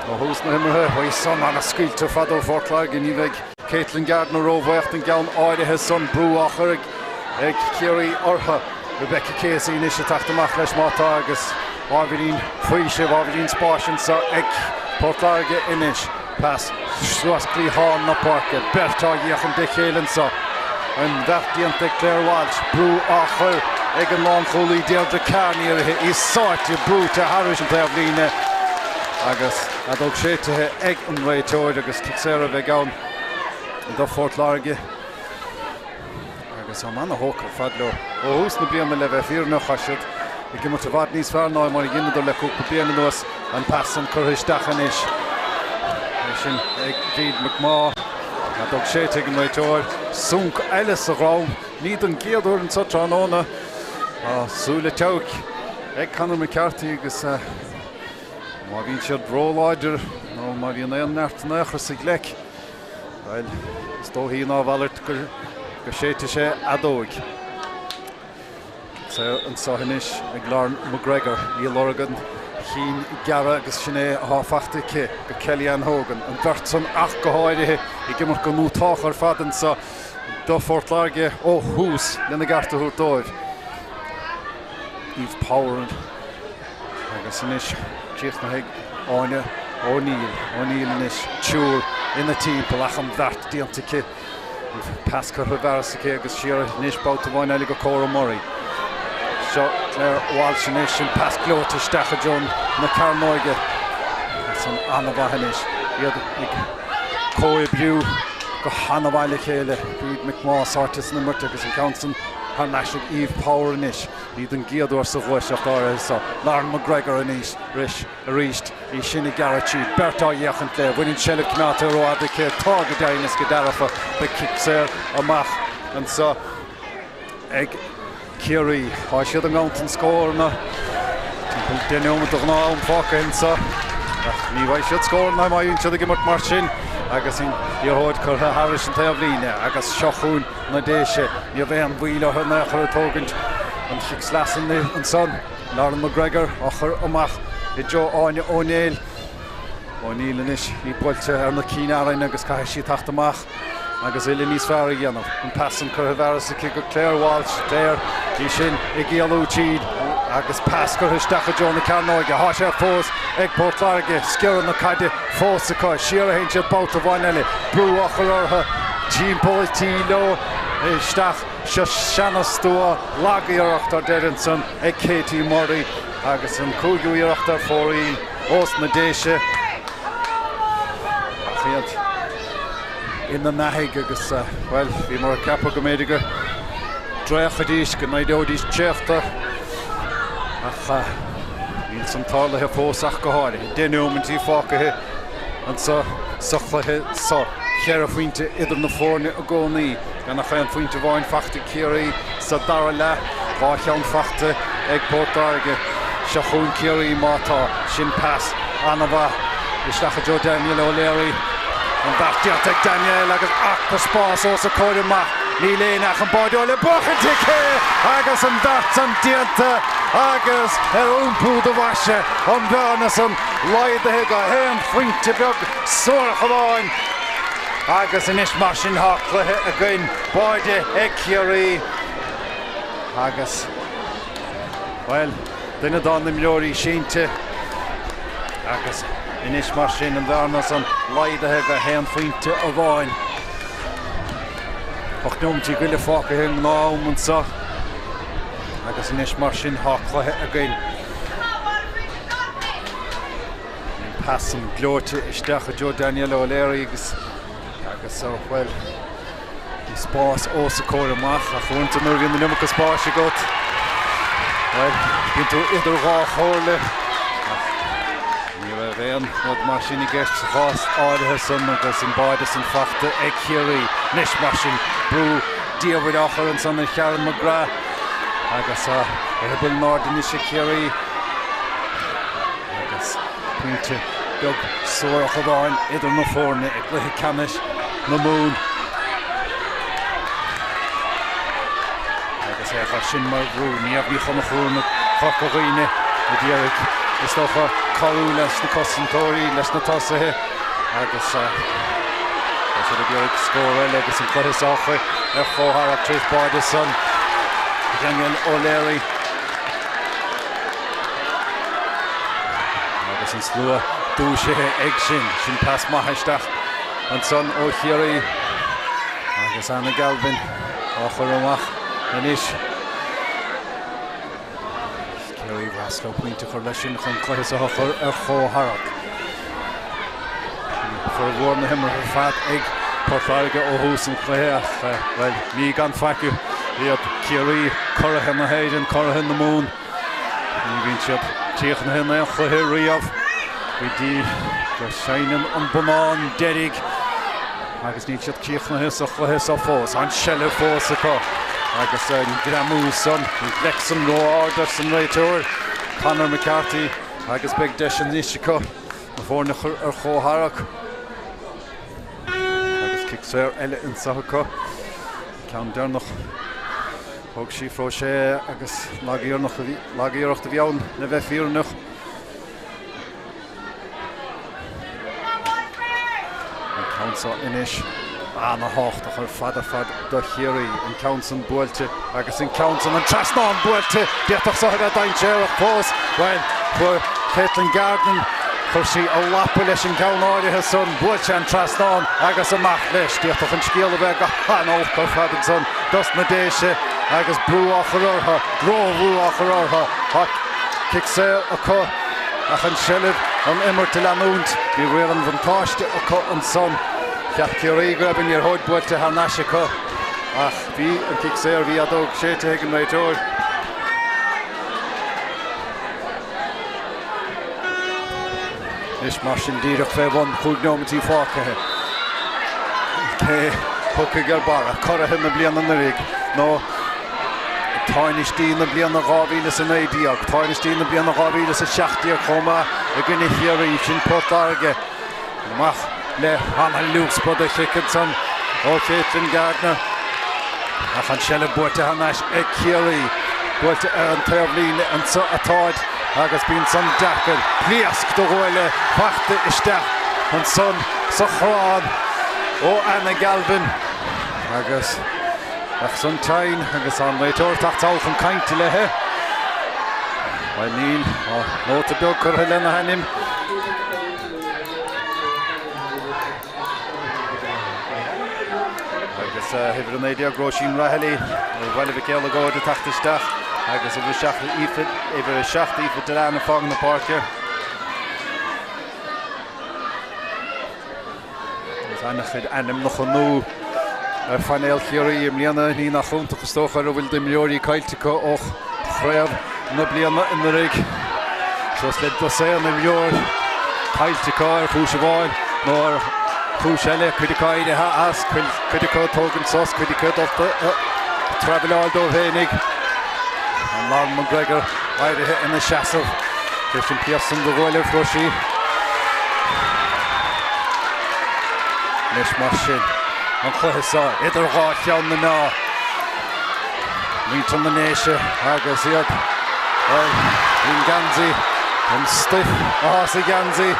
ó thús na himeartha. Bhí san an-scaoilte ar fad ó Phort Láirge, ní bheidh Caitlin Gardner róbhuíoch den gceann áirithe san, brú á chur ag Ciarraí orthu. Rebecca Casey anois ag teacht amach leis má tá agus ábhairín faoisimh, ábhairín spáis anseo ag Port Láirge anois. Pas suas cliathán na páirce, beirt á fhéachaint dá chéile anseo. An bheart déanta ag Claire Walsh, brú á chur ag an lánchúlaí Deirdre Kearney uirthi, í sáite, brúite thairis an taobhlíne agus fheadóg séidte ag an réiteoir agus cic saor a bheidh ann do Phort Láirge. Agus tá ana-thógtha ar fad leo ó thús na bliana le bheith fírinneach. Tá siad ag imirt i bhfad níos fearr ná mar a dheineadar le cúpla bliain anuas. An pas san curtha isteach anois. É sin ag Bríd McMaugh. Feadóg séidte ag an réiteoir. Sonc eile sa dhrom. Ní don gcéad uair anseo tráthnóna. Tá súil ag teabhaic ag Conor McCarthy agus má bhíonn siad róláidir nó má bhíonn aon neart in aon chor sa ghleic, Bhuel, is dóichí ná a mhalairt go séidfidh sé fheadóig. Saor anseo anois ag Lauren McGregor. Í ag lorg an chinn ghearra agus sin é atá faighte aici go Kelly-Ann Hogan. An bheirt san ach go háirithe ag imirt go nútách ar fad anseo do Phort Láirge ó thús lena gceart a thabhairt dóibh. Eve Power Agus anois críochnaithe ag Áine O'Neill. O'Neill anois, triúr ina timpeall ach an bheart déanta aici. An pas curtha i bhfearas aici agus siar anois babhta amháin eile go Cora Murray. Seo Claire Walsh anois, an pas gleoite isteach i dtreo na cearnóige. San an-mhaith anois. Iad ag comhoibriú go han-mhaith le chéile. Bríd McMaugh sáite san imirt agus an ceann san thar n-ais ag Eve Power anois. Ní don gcéad uair sa ghluaiseacht áirithe seo. Lauren McGregor anois arís. Í sin ag gearradh tríd. Beirt á fhéachaint léi. Bhain an tseilbh coimeádta rófhada aici. Tá go deimhin is go dearfa. Beidh cic saor amach anseo ag Ciarraí. Tá siad i nganntan scóranna. Timpeall 10 neomat de ghnáth-am fágtha anseo. Ach ní bhfaighidh siad scóranna má bhíonn siad ag imirt mar sin. Agus an liathróid curtha thairis an taobhlíne. Agus seo chugainn na Déise. Ní raibh aon mhoill orthu in aon chor ag tógaint an chic sleasa ansan. Lauren McGregor á chur amach i dtreo Áine O'Neill. O'Neill anois, í buailte ar na cinn fhearainn agus caithfidh sí teacht amach agus uillinn níos fearr a dhéanamh. An pas san curtha i bhfearas aici go Claire Walsh. Claire, í sin ag éalú tríd agus pas curtha isteach i dtreo na cearnóige. Tá sé fós ag Port Láirge. Sciorradh na caide fós acu. Siar a théann siad babhta amháin eile. Brú á chur orthu. Timpeall an tí leo isteach. Seo seana-stua, lag-iarracht ar deireadh ansan ag Katie Murray agus an cúigiú iarracht ar fóraoil ós na Déise. Ach iad ina n-aithigh agus, bhuel, bhíomar ag ceapadh go mb'fhéidir go dtraochfaidís, go n-éireoidís traochta ach níl san tarlaithe fós ach go háirithe. 10 neomaintí fágtha anso sa chluiche so. Cheithre phointe idir na foirne i gcónaí. Gan ach aon phointe amháin faighte ag Ciarraí sa dara leath, 2 cheann faighte ag Port Láirge. Seo chugainn Ciarraí má tá. Sin pas an-mhaith isteach i dtreo Danielle O'Leary. An beart déanta ag Danielle agus earca spás os a comhair amach. Níl éinne ach an báideoir le buachaint aici agus an beart san déanta agus ar iompú do bhoise an bhearna san laghdaithe go haon phointe beag suarach amháin. Agus anois mar sin tá cluiche againn, báide ag Ciarraí agus, bhuel, duine dá n-imreoirí sínte agus anois mar sin an bhearna san laghdaithe go haon phointe amháin. 8 neomaintí go leith fágtha i ngnáth-am anseo agus anois mar sin tá cluiche againn. An pas san gleoite isteach i dtreo Danielle O'Leary agus agus bhuel bhí spás os a comhair amach ach uaireanta nuair a bhíonn an iomarca spáis agat bhuel bíonn tú idir dhá chomhairle ach ní raibh aon rud mar sin i gceist sa chás áirithe san agus an báide san faighte ag Ciarraí. Anois mar sin brú diamhair á chur ansan ar Sharon McGrath agus ar eireaball in airde anois ag Ciarraí. Agus pointe beag suarach amháin idir na foirne i gcluiche ceannais na Mumhan. Agus é ar sin mar bhrú, Niamh Ní Chonchúir na Corca Dhuibhne ag iarraidh, is dócha, cabhrú leis na cosantóirí, leis na tosaithe agus tá siad ag iarraidh scór eile agus an cluiche seo a chur ar comhtharrac tar éis báide san Danielle O'Leary. Agus an slua dúisithe ag sin. Sin pas maith isteach ansan ó Chiarraí. Agus Anna Galvin á chur amach anois. Ciarraí mheas leo pointe a chur leis sin chun cluiche seo a chur ar chomhtharrac. Formhór na himeartha ar fad ag Port Láirge ó thús an chluiche ach, bhuel, ní gan pheaca iad Ciarraí, curaithe na hÉireann, curaithe na Mumhan. Ní bhíonn siad críochnaithe in aon chluiche riamh go dtí go seinneann an bonnán deiridh agus níl siad críochnaithe sa chluiche seo fós. An seilbh fós acu agus an greamú san, an gleic san ró-ard arsa an réiteoir, Conor McCarthy agus beidh deis anois acu na foirne a chur ar chomhtharrac. Agus cic saor eile anseo acu. Ceann deireanach. Thóg Síofra O'Shea agus lag-iarracht a bhí ann le bheith fírinneach. An ceann seo anois ana-thábhachtach ar fad ar fad do Chiarraí. An ceann san buailte agus an ceann san, an trasnán buailte! D'fhéadfadh seo a bheith dainséarach fós. Bhuel, fuair Caitlin Garden. Chuir sí a lapa leis an gceann áirithe san, bhuail sé an trasnán agus amach leis. D'fhéadfadh an scéal a bheith go han-olc ar fad ansan dos na Déise agus brú á chur orthu, róbhrú á chur orthu. Tá cic saor acu ach an seilbh, an imirt a leanúint. Bhí riar an bhuntáiste acu ansan. Cheap Ciarraí go raibh an liathróid buailte thar n-ais acu ach bhí an cic saor, bhí an fheadóg séidte ag an réiteoir. Anois mar sin díreach fé bhun chúig neomaintí fágtha. Cé thiocfaidh ar barra curaithe na bliana anuraidh nó táinistí na bliana 2019, táinistí na bliana 2017 chomh maith i gcoinne Chiarraí, sin Port Láirge. Amach le han-liúspod a chic ansan ó Chaitlin Gardiner. Ach an seilbh buaite thar n-ais ag Ciarraí. Buailte ar an taobhlíne anso atáid agus bíonn san deacair. Pléasc de bhuille fachta isteach ansan sa chrann ó Anna Galvin agus bheadh san tinn agus an réiteoir ag teacht sall chun cainte léi. Bhuel níl, tá nóta beag curtha lena hainm. Agus uimhir 19 Róisín Rahilly ó Bhaile Mhic Éalagóid ag teacht isteach agus uimhir 7 Aoife, uimhir 7 Aoife Dillane ag fágaint na páirce. Agus an-chuid ainmneacha nua ar phainéal Chiarraí i mbliana, ní nach iontach is dócha ar a bhfuil d'imreoirí caillte acu ó chraobh na bliana anuraidh. Suas le dosaen imreoir caillte acu ar chúis amháin nó ar chúis eile, cuid acu éirithe as, cuid acu ag tógaint sos, cuid acu dulta ag traibhleáil dóibh fhéinig. An Lauren McGregor éirithe ina seasamh tar éis an pléasc san do bhualadh fuair sí. Anois mar sin, an cluiche seo idir dhá cheann na meá. Muintir na nDéise agus iad ar an ngeansaí, an stuif atá sa gheansaí,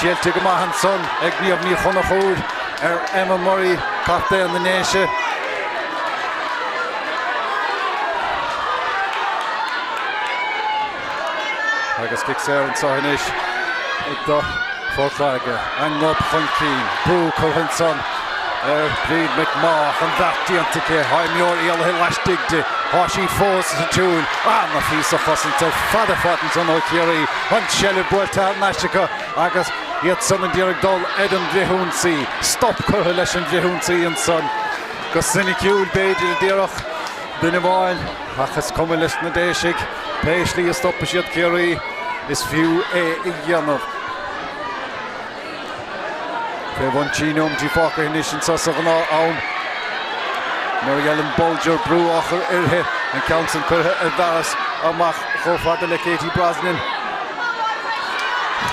triailte go maith ansan ag Niamh Ní Chonchúir ar Emma Murray, captaen na nDéise. Agus cic saor anseo anois do Phort Láirge. An gob chun cinn. Brú curtha ansan ar Bríd McMaugh ach an bheart déanta aici. Tá imreoir éalaithe laistigh di. Tá sí fós sa tsiúl. Ana-phíosa cosanta fad ar fad ansan ó Chiarraí. An tseilbh buailte thar n-ais acu agus iad san a d'iarraidh dul ar an bhfrithionsaí. Stop curtha leis an bhfrithionsaí ansan. Go soiniciúil b'fhéidir a déarfadh duine amháin. Ach is cuma leis na Déisigh, pé slí a stopfaidh siad Ciarraí, is fiú é a dhéanamh. Fé bhun trí neomaintí fágtha anois anseo sa ghnáth am. Mary Ellen Bolger, brú á chur uirthi, an ceann san curtha i bhfearas amach chomh fada le Katie Brosnan.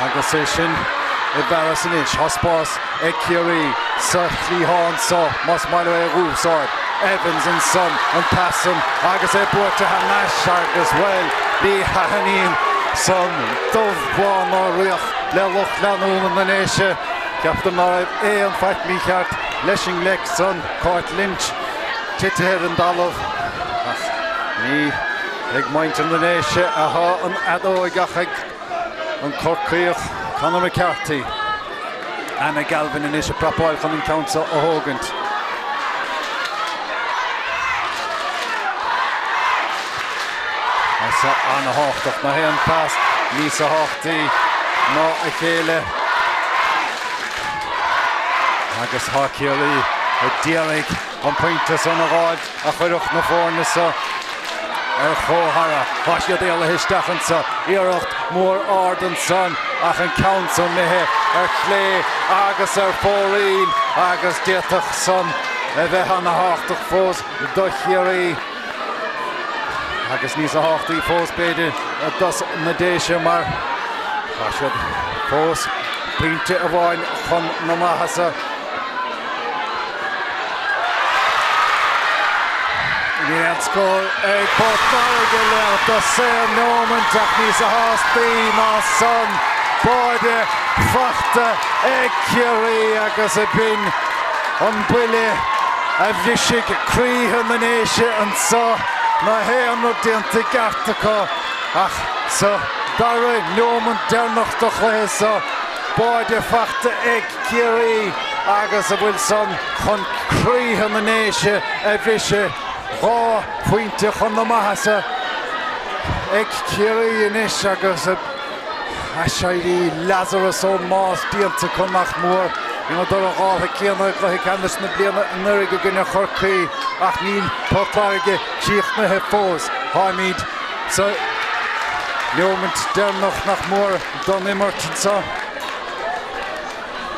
Agus é sin i bhfearas anois, tá spás ag Ciarraí sa chliathán so, más maith leo é a dh'úsáid. Evans ansan, an pas san agus é buaite thar n-ais agus, bhuel, ní thaitníonn san dubh bán ná riach le lucht leanúna na nDéise. Ceaptar ná raibh aon faic mícheart leis an ngleic san, Cáit Lynch titithe ar an dtalamh ach ní ag muintir na nDéise athá an fheadóig ach ag an Corcaíoch Conor McCarthy. Anna Galvin anois ag prapáil chun an ceann seo a thógaint. Tá seo an-thábhachtach. Ná haon pas níos thábhachtaí ná a chéile. Agus tá Ciarraí ag d'iarraidh an pointe san a dh'fháilt a chuirfeadh na foirne seo ar chomhthara. Tá siad éalaithe isteach anso. Iarracht mhór ard ansan ach an ceann san imithe ar chlé agus ar fóraoil agus d'fhéadfadh san a bheith ana-thábhachtach fós do Chiarraí agus níos thábhachtaí fós b'fhéidir dos na Déise mar tá siad fós pointe amháin chun na maitheasa. Níl aon scór ag Port Láirge le dosaen nóimint ach níos thábhachtaí ná san, báide fachta ag Ciarraí agus a b'in an buille a bhrisfidh croíthe na nDéise anso. Ná haon rud déanta i gceart acu ach sa. dara neomant deireanach den chluiche seo. Báide faighte ag Ciarraí agus a bhfuil san chun croíthe na nDéise a bhriseadh. 2 phointe chun na maitheasa ag Ciarraí anois agus aiséirí Lazarus ón mbás déanta acu nach mór. Dheineadar an dáltha céanna i gcluiche ceannais na bliana anuraidh i gcoinne Chorcaí ach níl Port Láirge críochnaithe fós. Táimid sa neomant deireanach nach mór don imirt anseo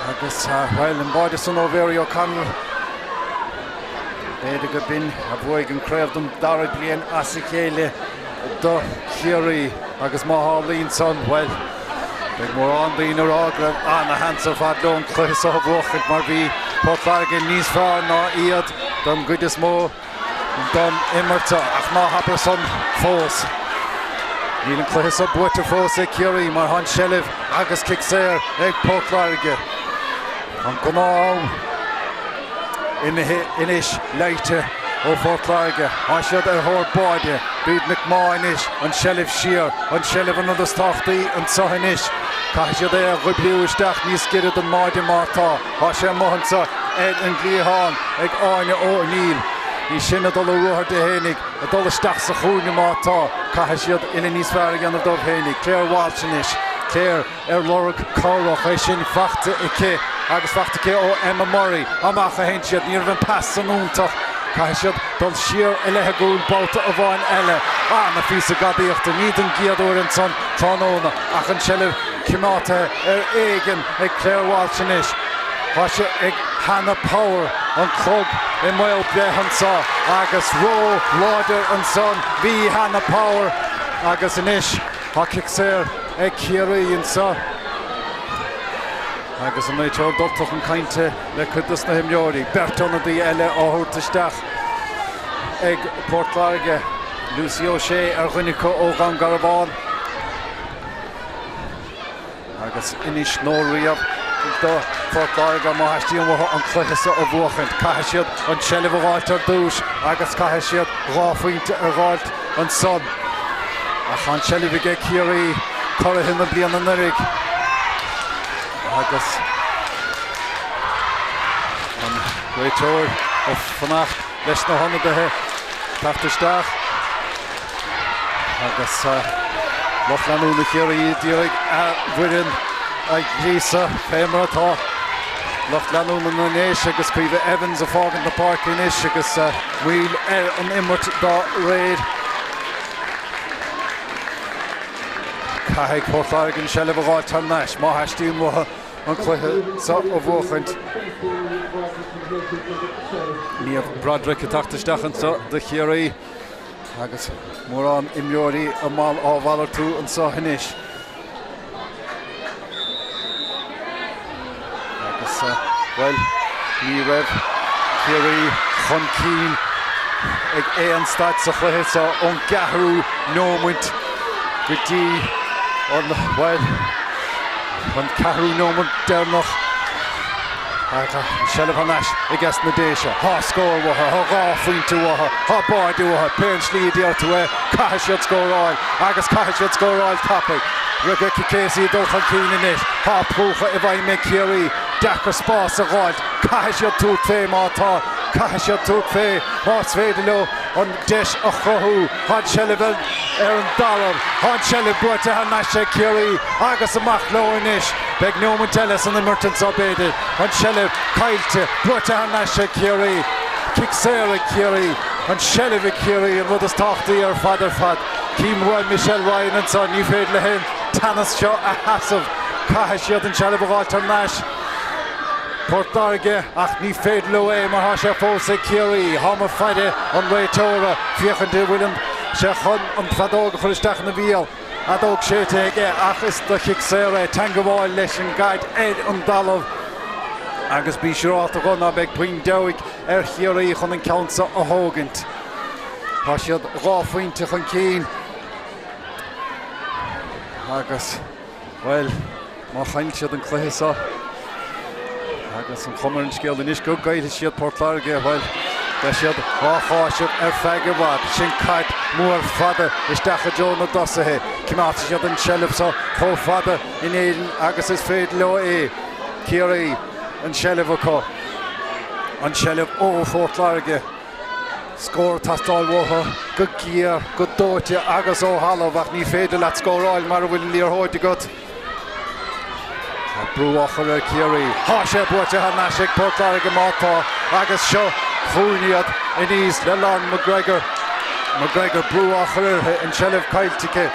agus, bhuel, an báide san ó Mhary O'Connell, b'fhéidir go b'in a bhuaigh an craobh don dara bliain as a chéile. do Chiarraí agus má tharlaíonn san, bhuel, beidh mórán daoine ag rá go raibh ana-sheans ar fad leo an cluiche seo a bhuachaint mar bhí Port Láirge níos fearr ná iad don gcuid is mó don imirt ach ná habair san fós. Níl an cluiche seo buaite fós ag Ciarraí mar tá an tseilbh agus cic saor ag Port Láirge. An gnáth-am imithe anois, leighte ó Phort Láirge. Tá siad ar thóir báide. Bríd McMaugh anois, an tseilbh siar, an tseilbh an rud is tábhachtaí anseo anois. Caithfidh siad é a dhuibliú isteach níos giorra don mbáide má tá. Tá sé amuigh anseo ar an gcliathán ag Áine O'Neill. Í sin ag dul ar ruathar di fhéinig, ag dul isteach sa chúinne má tá. Caithfidh siad uillinn níos fearr a dhéanamh dóibh fhéinig. Claire Walsh anois. Claire. Ar lorg cabhrach, é sin faighte aici agus faighte aici ó Emma Murray. Amach a théann siad, ní raibh an pas san iontach. Caithfidh siad dul siar i leith a gcúil babhta amháin eile. Ana-phíosa gadaíochta, ní den gcéad uair ansan tráthnóna ach an tseilbh coimeádta ar éigean ag Claire Walsh anois. Tá sé ag Hannah Power, an clog i mbaol breith anso agus ró-láidir ansan bhí Hannah Power agus anois tá cic saor ag Ciarraí anseo agus an réiteoir dulta chun cainte le cuid dos na himreoirí. Beirt ionadaí eile á thabhairt isteach ag Port Láirge, Lucy O'Shea ar dhuine acu ó Dhún Garbhán agus anois nó riamh do Phort Láirge má theastaíonn uathu an cluiche seo a bhuachaint. Caithfidh siad an tseilbh a dh'fháilt ar dtús agus caithfidh siad 2 phointe a dh'fháilt ansan. Ach tá an tseilbh aige Ciarraí, curaithe na bliana anuraidh agus an réiteoir ag fanacht leis na hionadaithe teacht isteach agus lucht leanúna Chiarraí ag iarraidh a bhfoireann a ghríosadh fé mar atá lucht leanúna na nDéise agus Caoimhe Evans ag fágaint na páirce anois agus moill ar an imirt dá réir. Caithfidh Port Láirge an seilbh a dh'fháilt thar n-ais má theastaíonn uathu an cluiche seo a bhuachaint. Niamh Broderick ag teacht isteach anseo do Chiarraí agus mórán imreoirí á mhalartú anseo anois. Agus, bhuel, ní raibh Ciarraí chun cinn ag aon staid sa chluiche seo ón gceathrú neomaint go dtí an, bhuel, an ceathrú neomaint deireanach. Ach an tseilbh thar n-ais aiges na Déise. Thá scór uathu, thá 2 phointe uathu, thá báide uathu, pé an slí a déarfaidh tú é, caithfidh siad scóráil agus caithfidh siad scóráil tapaidh. Rebecca Casey ag dul chun cinn anois. Thá plúchadh i bhfeidhm ag Ciarraí. Deacair spás a dh'fháilt. Caithfidh siad tabhairt fé má tá. Caithfidh siad tabhairt fé más féidir leo an deis a chruthú. Tá an tseilbh ar an dtalamh. Tá an tseilbh buaite thar n-ais ag Ciarraí agus amach leo anois. Beidh neomaint eile san imirt anseo b'fhéidir. An tseilbh caillte, buaite thar n-ais ag Ciarraí. Cic saor ag Ciarraí. An tseilbh ag Ciarraí, an rud is tábhachtaí ar fad ar fad. Cím uaidh Michelle Ryan anseo, ní féidir léi an teannas seo a sheasamh. Caithfidh siad an tseilbh a dh'fháilt thar n-ais. Port Láirge ach ní féidir leo é mar tá sé fós ag Ciarraí. Táim ag faire an réiteora féachaint an bhfuil sé chun an feadóg a chur isteach ina bhéal. Fheadóg séidte aige ach is do chic saor é. Teangabháil leis an gcaid ar an dtalamh agus bí siúrálta dho ná beidh puinn deabhaidh ar Chiarraí chun an ceann seo a thógaint. Tá siad 2 phointe chun cinn agus, bhuel, má chailleann siad an cluiche seo agus an chuma ar an scéal anois go gcaillfidh siad Port Láirge, bhuel, Beidh siad á cháiseamh ar feadh i bhfad. Sin caid mhór fada isteach i dtreo na dtosaithe. Coimeádfaidh siad an tseilbh seo chomh fada in Éirinn agus is féidir leo é. Ciarraí, an tseilbh acu. An tseilbh ó Phort Láirge. Scór ag teastáil uathu go géar, go dóite agus ó thalamh ach ní féidir leat scóráil mara bhfuil an liathróid agat. Tá brú á chur ar Chiarraí. Tá sé buaite thar n-ais ag Port Láirge má tá agus seo chugainn iad aníos le Lauren McGregor. McGregor brú á chur uirthi, an tseilbh caillte aici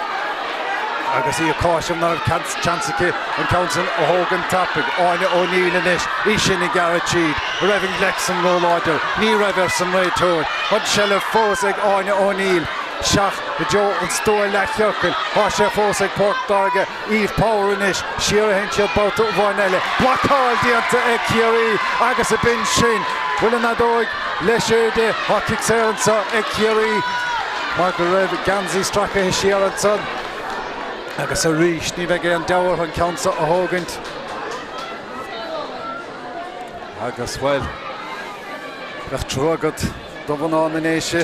agus í ag cáiseamh nach raibh seans aici an ceann sin a thógaint tapaidh. Áine O'Neill anois, í sin ag gearradh tríd. An raibh an ghleic san róláidir? Ní raibh arsa an réiteoir. An tseilbh fós ag Áine O'Neill. Isteach i dtreo an stua leathchiorcail. Tá sé fós ag Port Láirge. Eve Power anois. Siar a théann siad babhta amháin eile. Blocáil déanta ag Ciarraí agus ab in sin. Bhfuil an fheadóig le séideadh? Tá cic saor anseo ag Ciarraí mar go raibh geansaí stracaithe siar ansan. Agus arís ní bheidh aon deabhadh orthu an ceann seo a thógaint. Agus, bhuel, bheadh trua agat do mhná na nDéise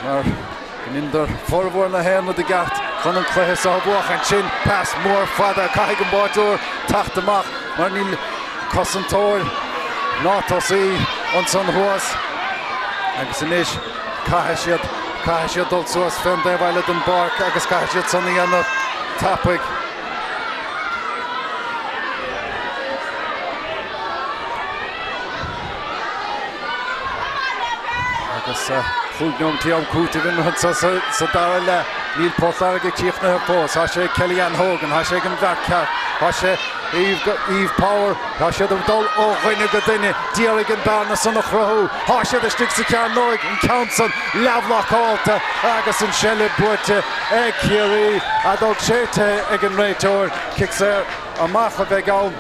mar go ndeineadar formhór na haon rud i gceart chun an cluiche seo a bhuachan. Sin pas mór fada. Caithfidh an báideoir teacht amach mar níl cosantóir ná tosaí ansan thuas. Agus anois caithfidh siad, caithfidh siad dul suas fén dtaobh eile den bpáirc agus caithfidh siad san a dhéanamh tapaidh. Agus 15 nóimeat am cúitimh imeartha anseo sa dara leath. Níl Port Láirge críochnaithe fós. Tá sé ag Kelly-Ann Hogan, tá sé ag an bhfear ceart, tá sé Eve Power, tá siad ag dul ó dhuine go duine, d'iarraidh an bearna san a chruthú. Tá siad istigh sa chearnóig, an ceann san leathbhlocáilte agus an seilbh buaite ag Ciarraí. Fheadóg séidte ag an réiteoir. Cic saor amach a bheidh ann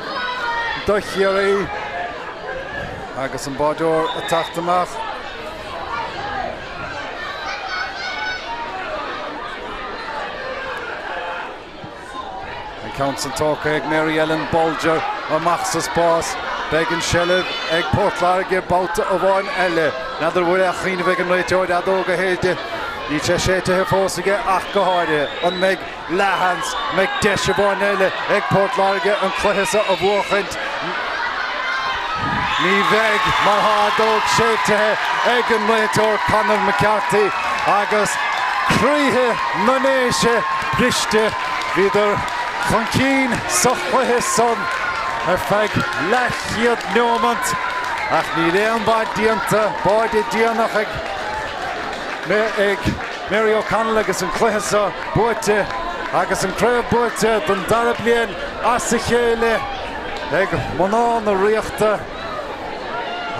do Chiarraí agus an báideoir ag teacht amach. An ceann san tógtha ag Mary Ellen Bolger amach sa spás. Beidh an seilbh ag Port Láirge babhta amháin eile. N'fheadar an bhfuil aon chuimhneamh ag an réiteoir fheadóg a shéideadh. Níl sé séidthe fós aige ach go háirithe. An mbeidh leathsheans, an mbeidh deis amháin eile ag Port Láirge an cluiche seo a bhuachaint? Ní bheidh mar tá fheadóg séidte ag an réiteoir Conor McCarthy agus croíthe na nDéise briste. Bhíodar chun cinn sa chluiche san ar feadh leathchéad neomant ach níl aon mhaith déanta, báide déanach ag ag Mary O'Connell agus an cluiche seo buaite agus an craobh buaite don dara bliain as a chéile ag mná na Ríochta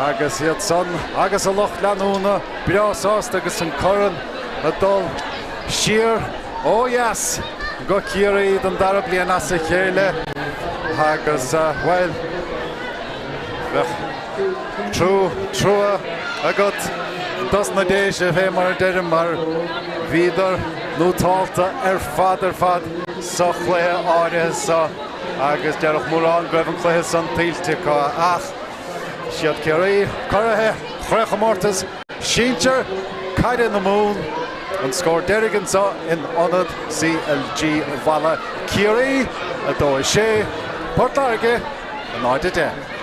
agus iad san agus a lucht leanúna breá sásta agus an corn ag dul siar ó dheas go Ciarraí don dara bliain as a chéile agus, bhuel, bheadh trua agat dos na Déise fé mar a deirim mar bhíodar nótálta ar fad ar fad sa chluiche áirithe seo agus déarfadh mórán go raibh an cluiche san tuillte acu ach siad Ciarraí curaithe Chraobhchomórtas Sinsir Caide na Mumhan. An scór deiridh anseo in Ionad CLG Mhala, Ciarraí 2, 6, Port Láirge 0, 10.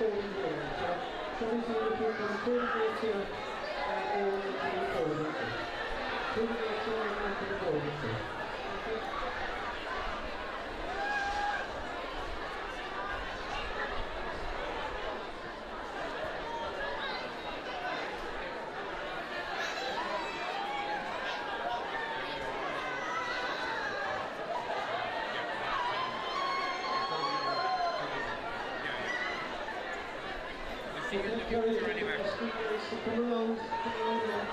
podium here. So, Shelley saying if you come through the gates here, over onto the podium. Through the gates here and onto the podium. Okay. We'll see you in the future anyway. Come around, come around here.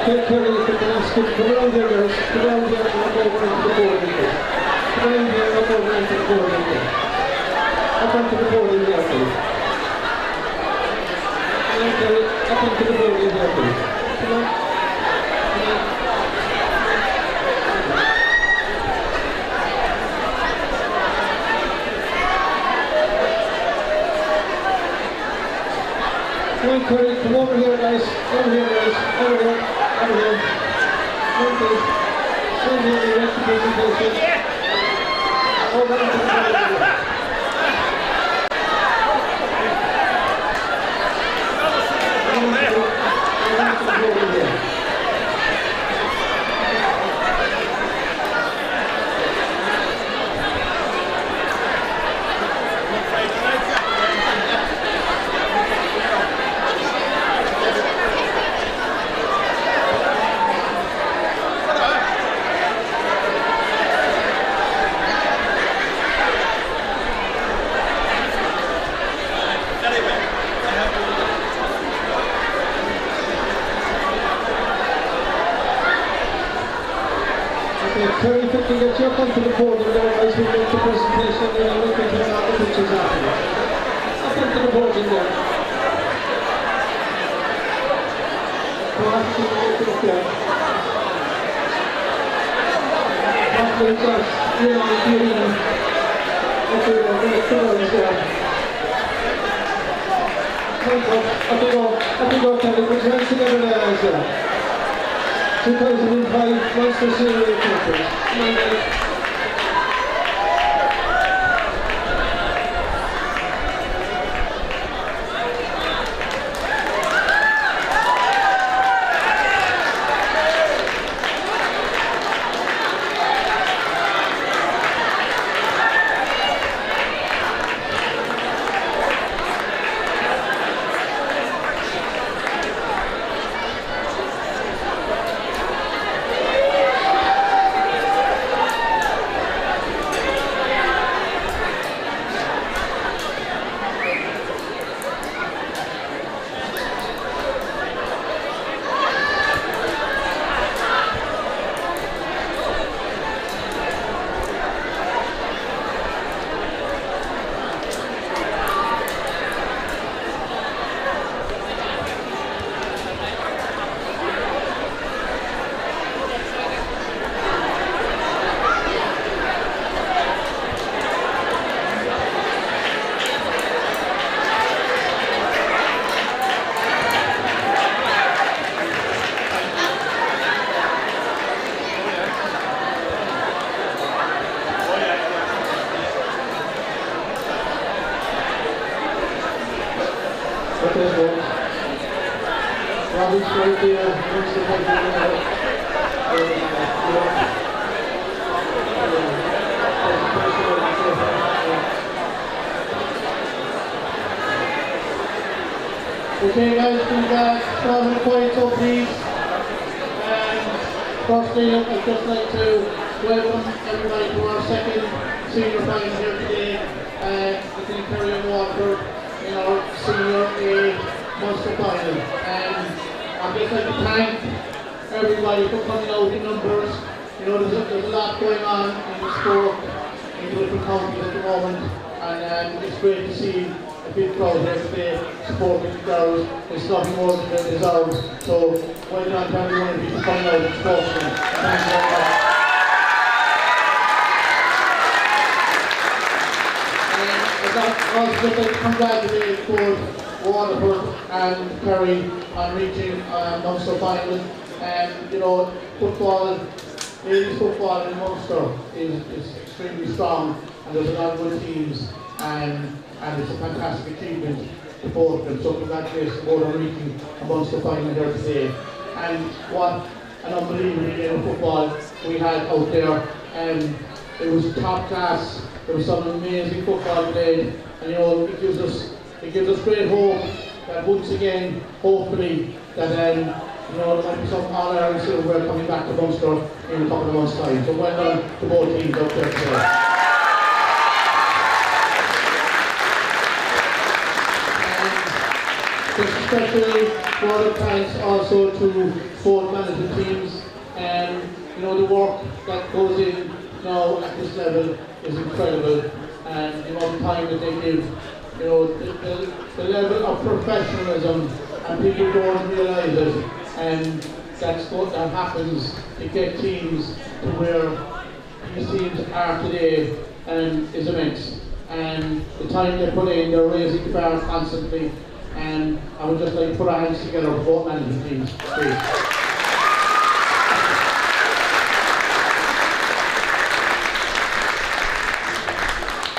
Okay, Kerry, if you can ask you to come around here, girls. Come around here and up over onto the podium here. Come around here and up over onto the podium here. Up onto the podium here, please. Come on, Kerry, up onto the podium here, please. Come on. Come on. Come on, Kerry, come over here, guys. Over here, guys. Over here. Over here. Come on, please. Come here, we want the presentation. Over onto the podium here. Come on, over onto the podium here. Okay, Kerry, if we can get you up onto the podium there, guys, we'll make the presentation and then we can take all the pictures afterwards. Up onto the podium there. Go on, see you get up there. Athletes are, you know, Kieran, up here, great girls there. Come on, up you go, up you go, Kelly, put your hands together there, guys, there. 2005 Munster Senior Champions. Come on, guys. Okay, folks. Robbie's right there. Munster Okay guys, can we start with quiet so please? And firstly, I'd just like to welcome everybody to our second senior final here today between Kerry and Waterford in our senior A Munster final. And I'd just like to thank everybody for coming out in numbers. You know, there's a lot going on in the sport in the different counties at the moment, and it's great to see a big crowd here today supporting the girls. It's nothing more than they deserve. So well done to everyone who's coming out and supporting them. Thank you very much. And I'd also just like to congratulate both Waterford and Kerry on reaching Munster final. And you know, football Ladies football in Munster is, is extremely strong and there's a lot of good teams and, and it's a fantastic achievement to both of them. So congratulations to both on reaching a Munster final here today. And what an unbelievable game of football we had out there. And it was top class. There was some amazing football played. And you know, it gives us it gives us great hope that once again, hopefully, that um, you know, there might be some All-Ireland silverware coming back to Munster in a couple of months' time. So well done to both teams out there today. And especially word of thanks also to both management teams. And you know, the work that goes in now at this level is incredible. And the amount of time that they give, you know, the, the, the level of professionalism, and people don't realise it. And that's what that happens to get teams to where these teams are today and is immense. And the time they put in, they're raising the bar constantly. And I would just like to put our hands together for both management teams, please.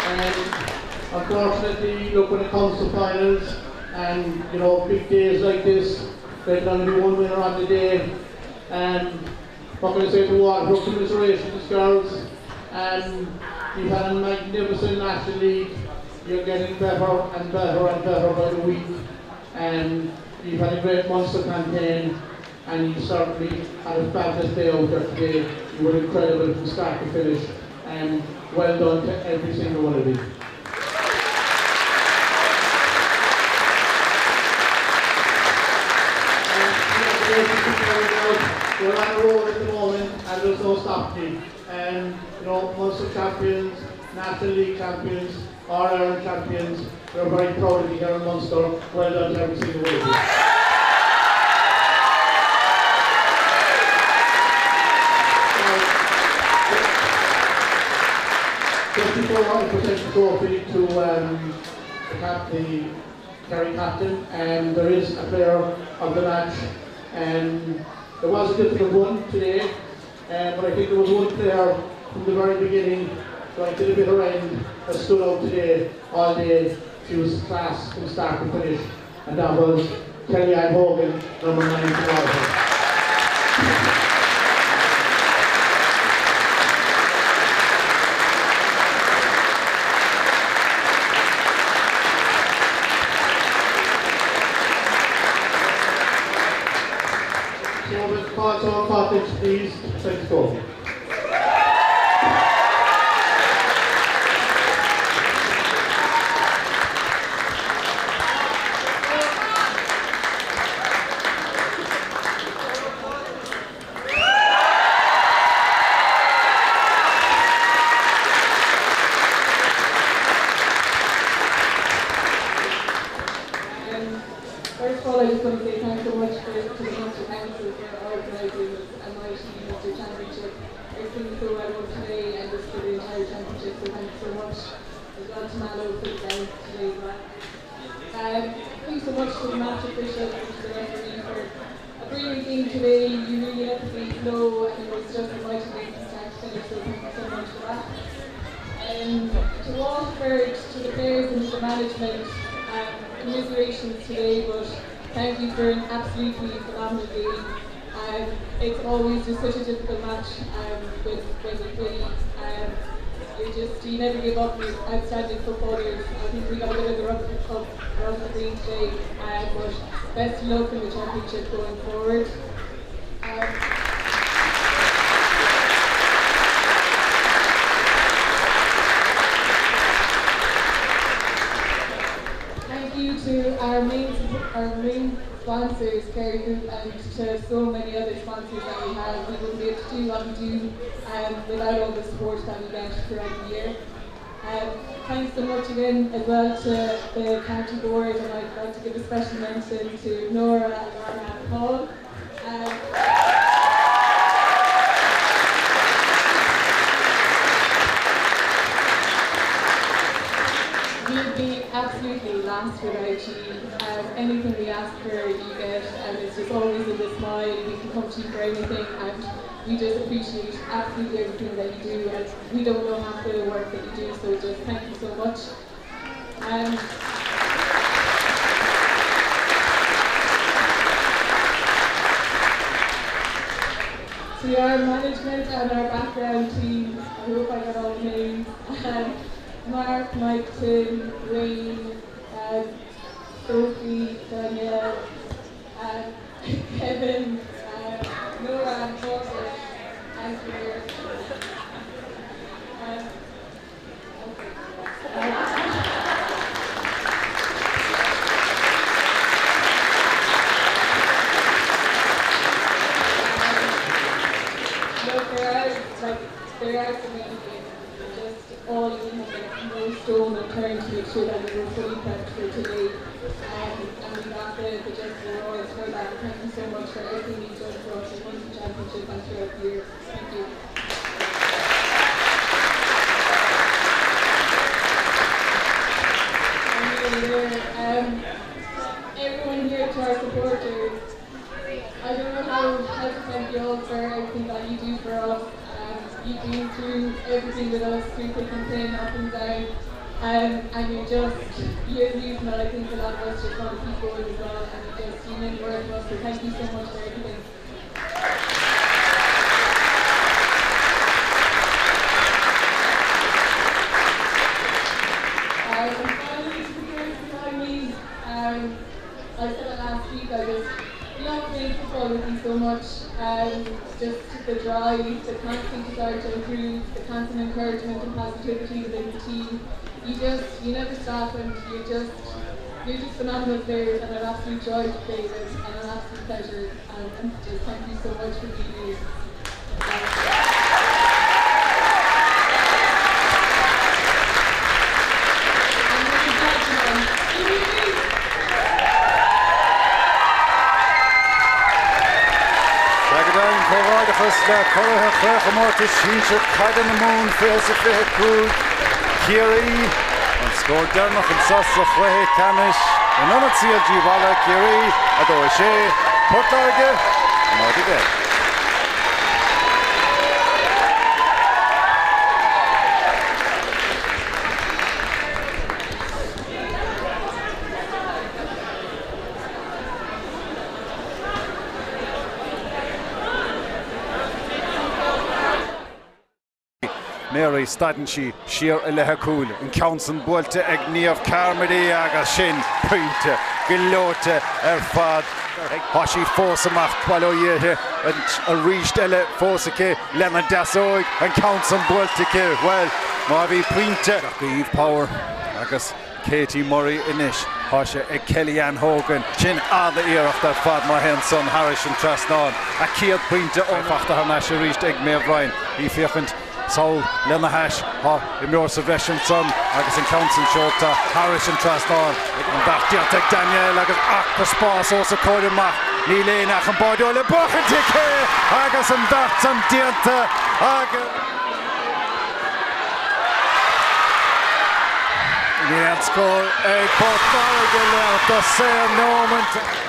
And unfortunately, look, when it comes to finals and, you know, big days like this, there can only be one winner on the day. And what can I say to Waterford? Commiserations, girls. And you've had a magnificent National League. You're getting better and better and better by the week. And you've had a great Munster campaign. And you certainly had a fabulous day out there today. You were incredible from start to finish. And well done to every single one of you. We're on a roll at the moment and there's no stopping. And you know, Munster champions, National League champions, All Ireland champions. We're very proud of you here in Munster. Well done to every single one of you. Just before I present the trophy to um, the, cap the Kerry captain, and um, there is a player of the match. And um, it was a difficult one today, um, but I think there was one player from the very beginning, right to the bitter end, that stood out today all day. She was class from start to finish, and that was Kellyanne Hogan, number 9 from Waterford. So with Carlton Cottage, please, let's go. Um, first of all, I just want to say thanks so much for, to the Munster Council for organising a mighty Munster Championship. It's been so well run today and just for the entire championship, so thanks so much as well to Mallow for the grounds today as well. Um, thanks so much to the match officials and to the referee for a brilliant game today. You really let the game flow and it was just a mighty game from start to finish, so thank you so much for that. Um, to Waterford, to the players and to the management, um, commiserations today, but thank you for an absolutely phenomenal game. Um, it's always just such a difficult match um, when, when we play. Um, you just you never give up. You're outstanding footballers. I think we got a bit of the rugby cup around the green today, uh, but best of luck in the championship going forward. Um, thank you to our main our main sponsors, Kerry Group, and to so many other sponsors that we have. We wouldn't be able to do what we do um, without all the support that we get throughout the year. Um, thanks so much again as well to the county board, and I'd like to give a special mention to Nora, Lorna and Paul. Um, we'd be absolutely lost without you. Um, anything we ask for, you get, and it's just always in this smile, we can come to you for anything and we just appreciate absolutely everything that you do and we don't know half the work that you do so just thank you so much. Um, to our management and our background team, I hope I got all the names. Um, Mark, Mike, Tim, Wayne, uh, Sophie, Danielle, uh, Kevin, uh, Nora and Porter, and here. Um, okay. Uh, Look, there are like there are so many things. Just all you have left no stone unturned to make sure that we were fully prepped for today. Um, and we got the, the just rewards for that. Thank you so much for everything you've done for us in Munster Championship and throughout the year. Thank you. Um, everyone here to our supporters, I don't know how, how to thank you all for everything that you do for us. Um, you've been through everything with us, through thick and thin, up and down. Um, and you're just, you're the reason that I think a lot of us just want to keep going as well. And you just, you mean the world to us, so thank you so much for everything. Um, and finally, to the girls beside me, um, I said it last week, I just love playing football with you so much. Um, just the drive, the constant desire to improve, the constant encouragement and positivity within the team. You just, you never stop and you're just, you're just phenomenal players and an absolute joy to play with and an absolute pleasure. Um, and just thank you so much for being you. And ladies and gentlemen, Sea go deimhin, comhghairdeachas le curaithe Chraobhchomórtas Sinsir Caide na Mumhan 20 is 25, Ciarraí, an scór deireanach anso sa chluiche ceannais in Ionad CLG Mhalla, Ciarraí 2, 6, Port Láirge 0, 10. Mary, Stadann sí siar i leith a cúil, an ceann san buailte ag Niamh Carmody agus sin pointe gleoite ar fad. Tá sí fós amach, bail ó Dhia uirthi, arís eile fós aici lena deasóig, an ceann san buailte aici. Bhuel, má bhí pointe ag Eve Power agus Katie Murray anois. Tá sé ag Kelly-Ann Hogan. Sin an-iarracht ar fad má théann san thairis an trasnán. A céad pointe ó fachta thar n-ais arís ag Méabh Ryan. Í féachaint sall lena hais. Tá imreoir sa bhreis ansan agus an ceann san seolta thairis an trasnán. An beart déanta ag Danielle agus acra spás os a comhair amach. Níl éinne ach an báireoir le buachaint aici agus an beart san déanta agus. Níl aon scór ag Port Láirge le do saor nóimint.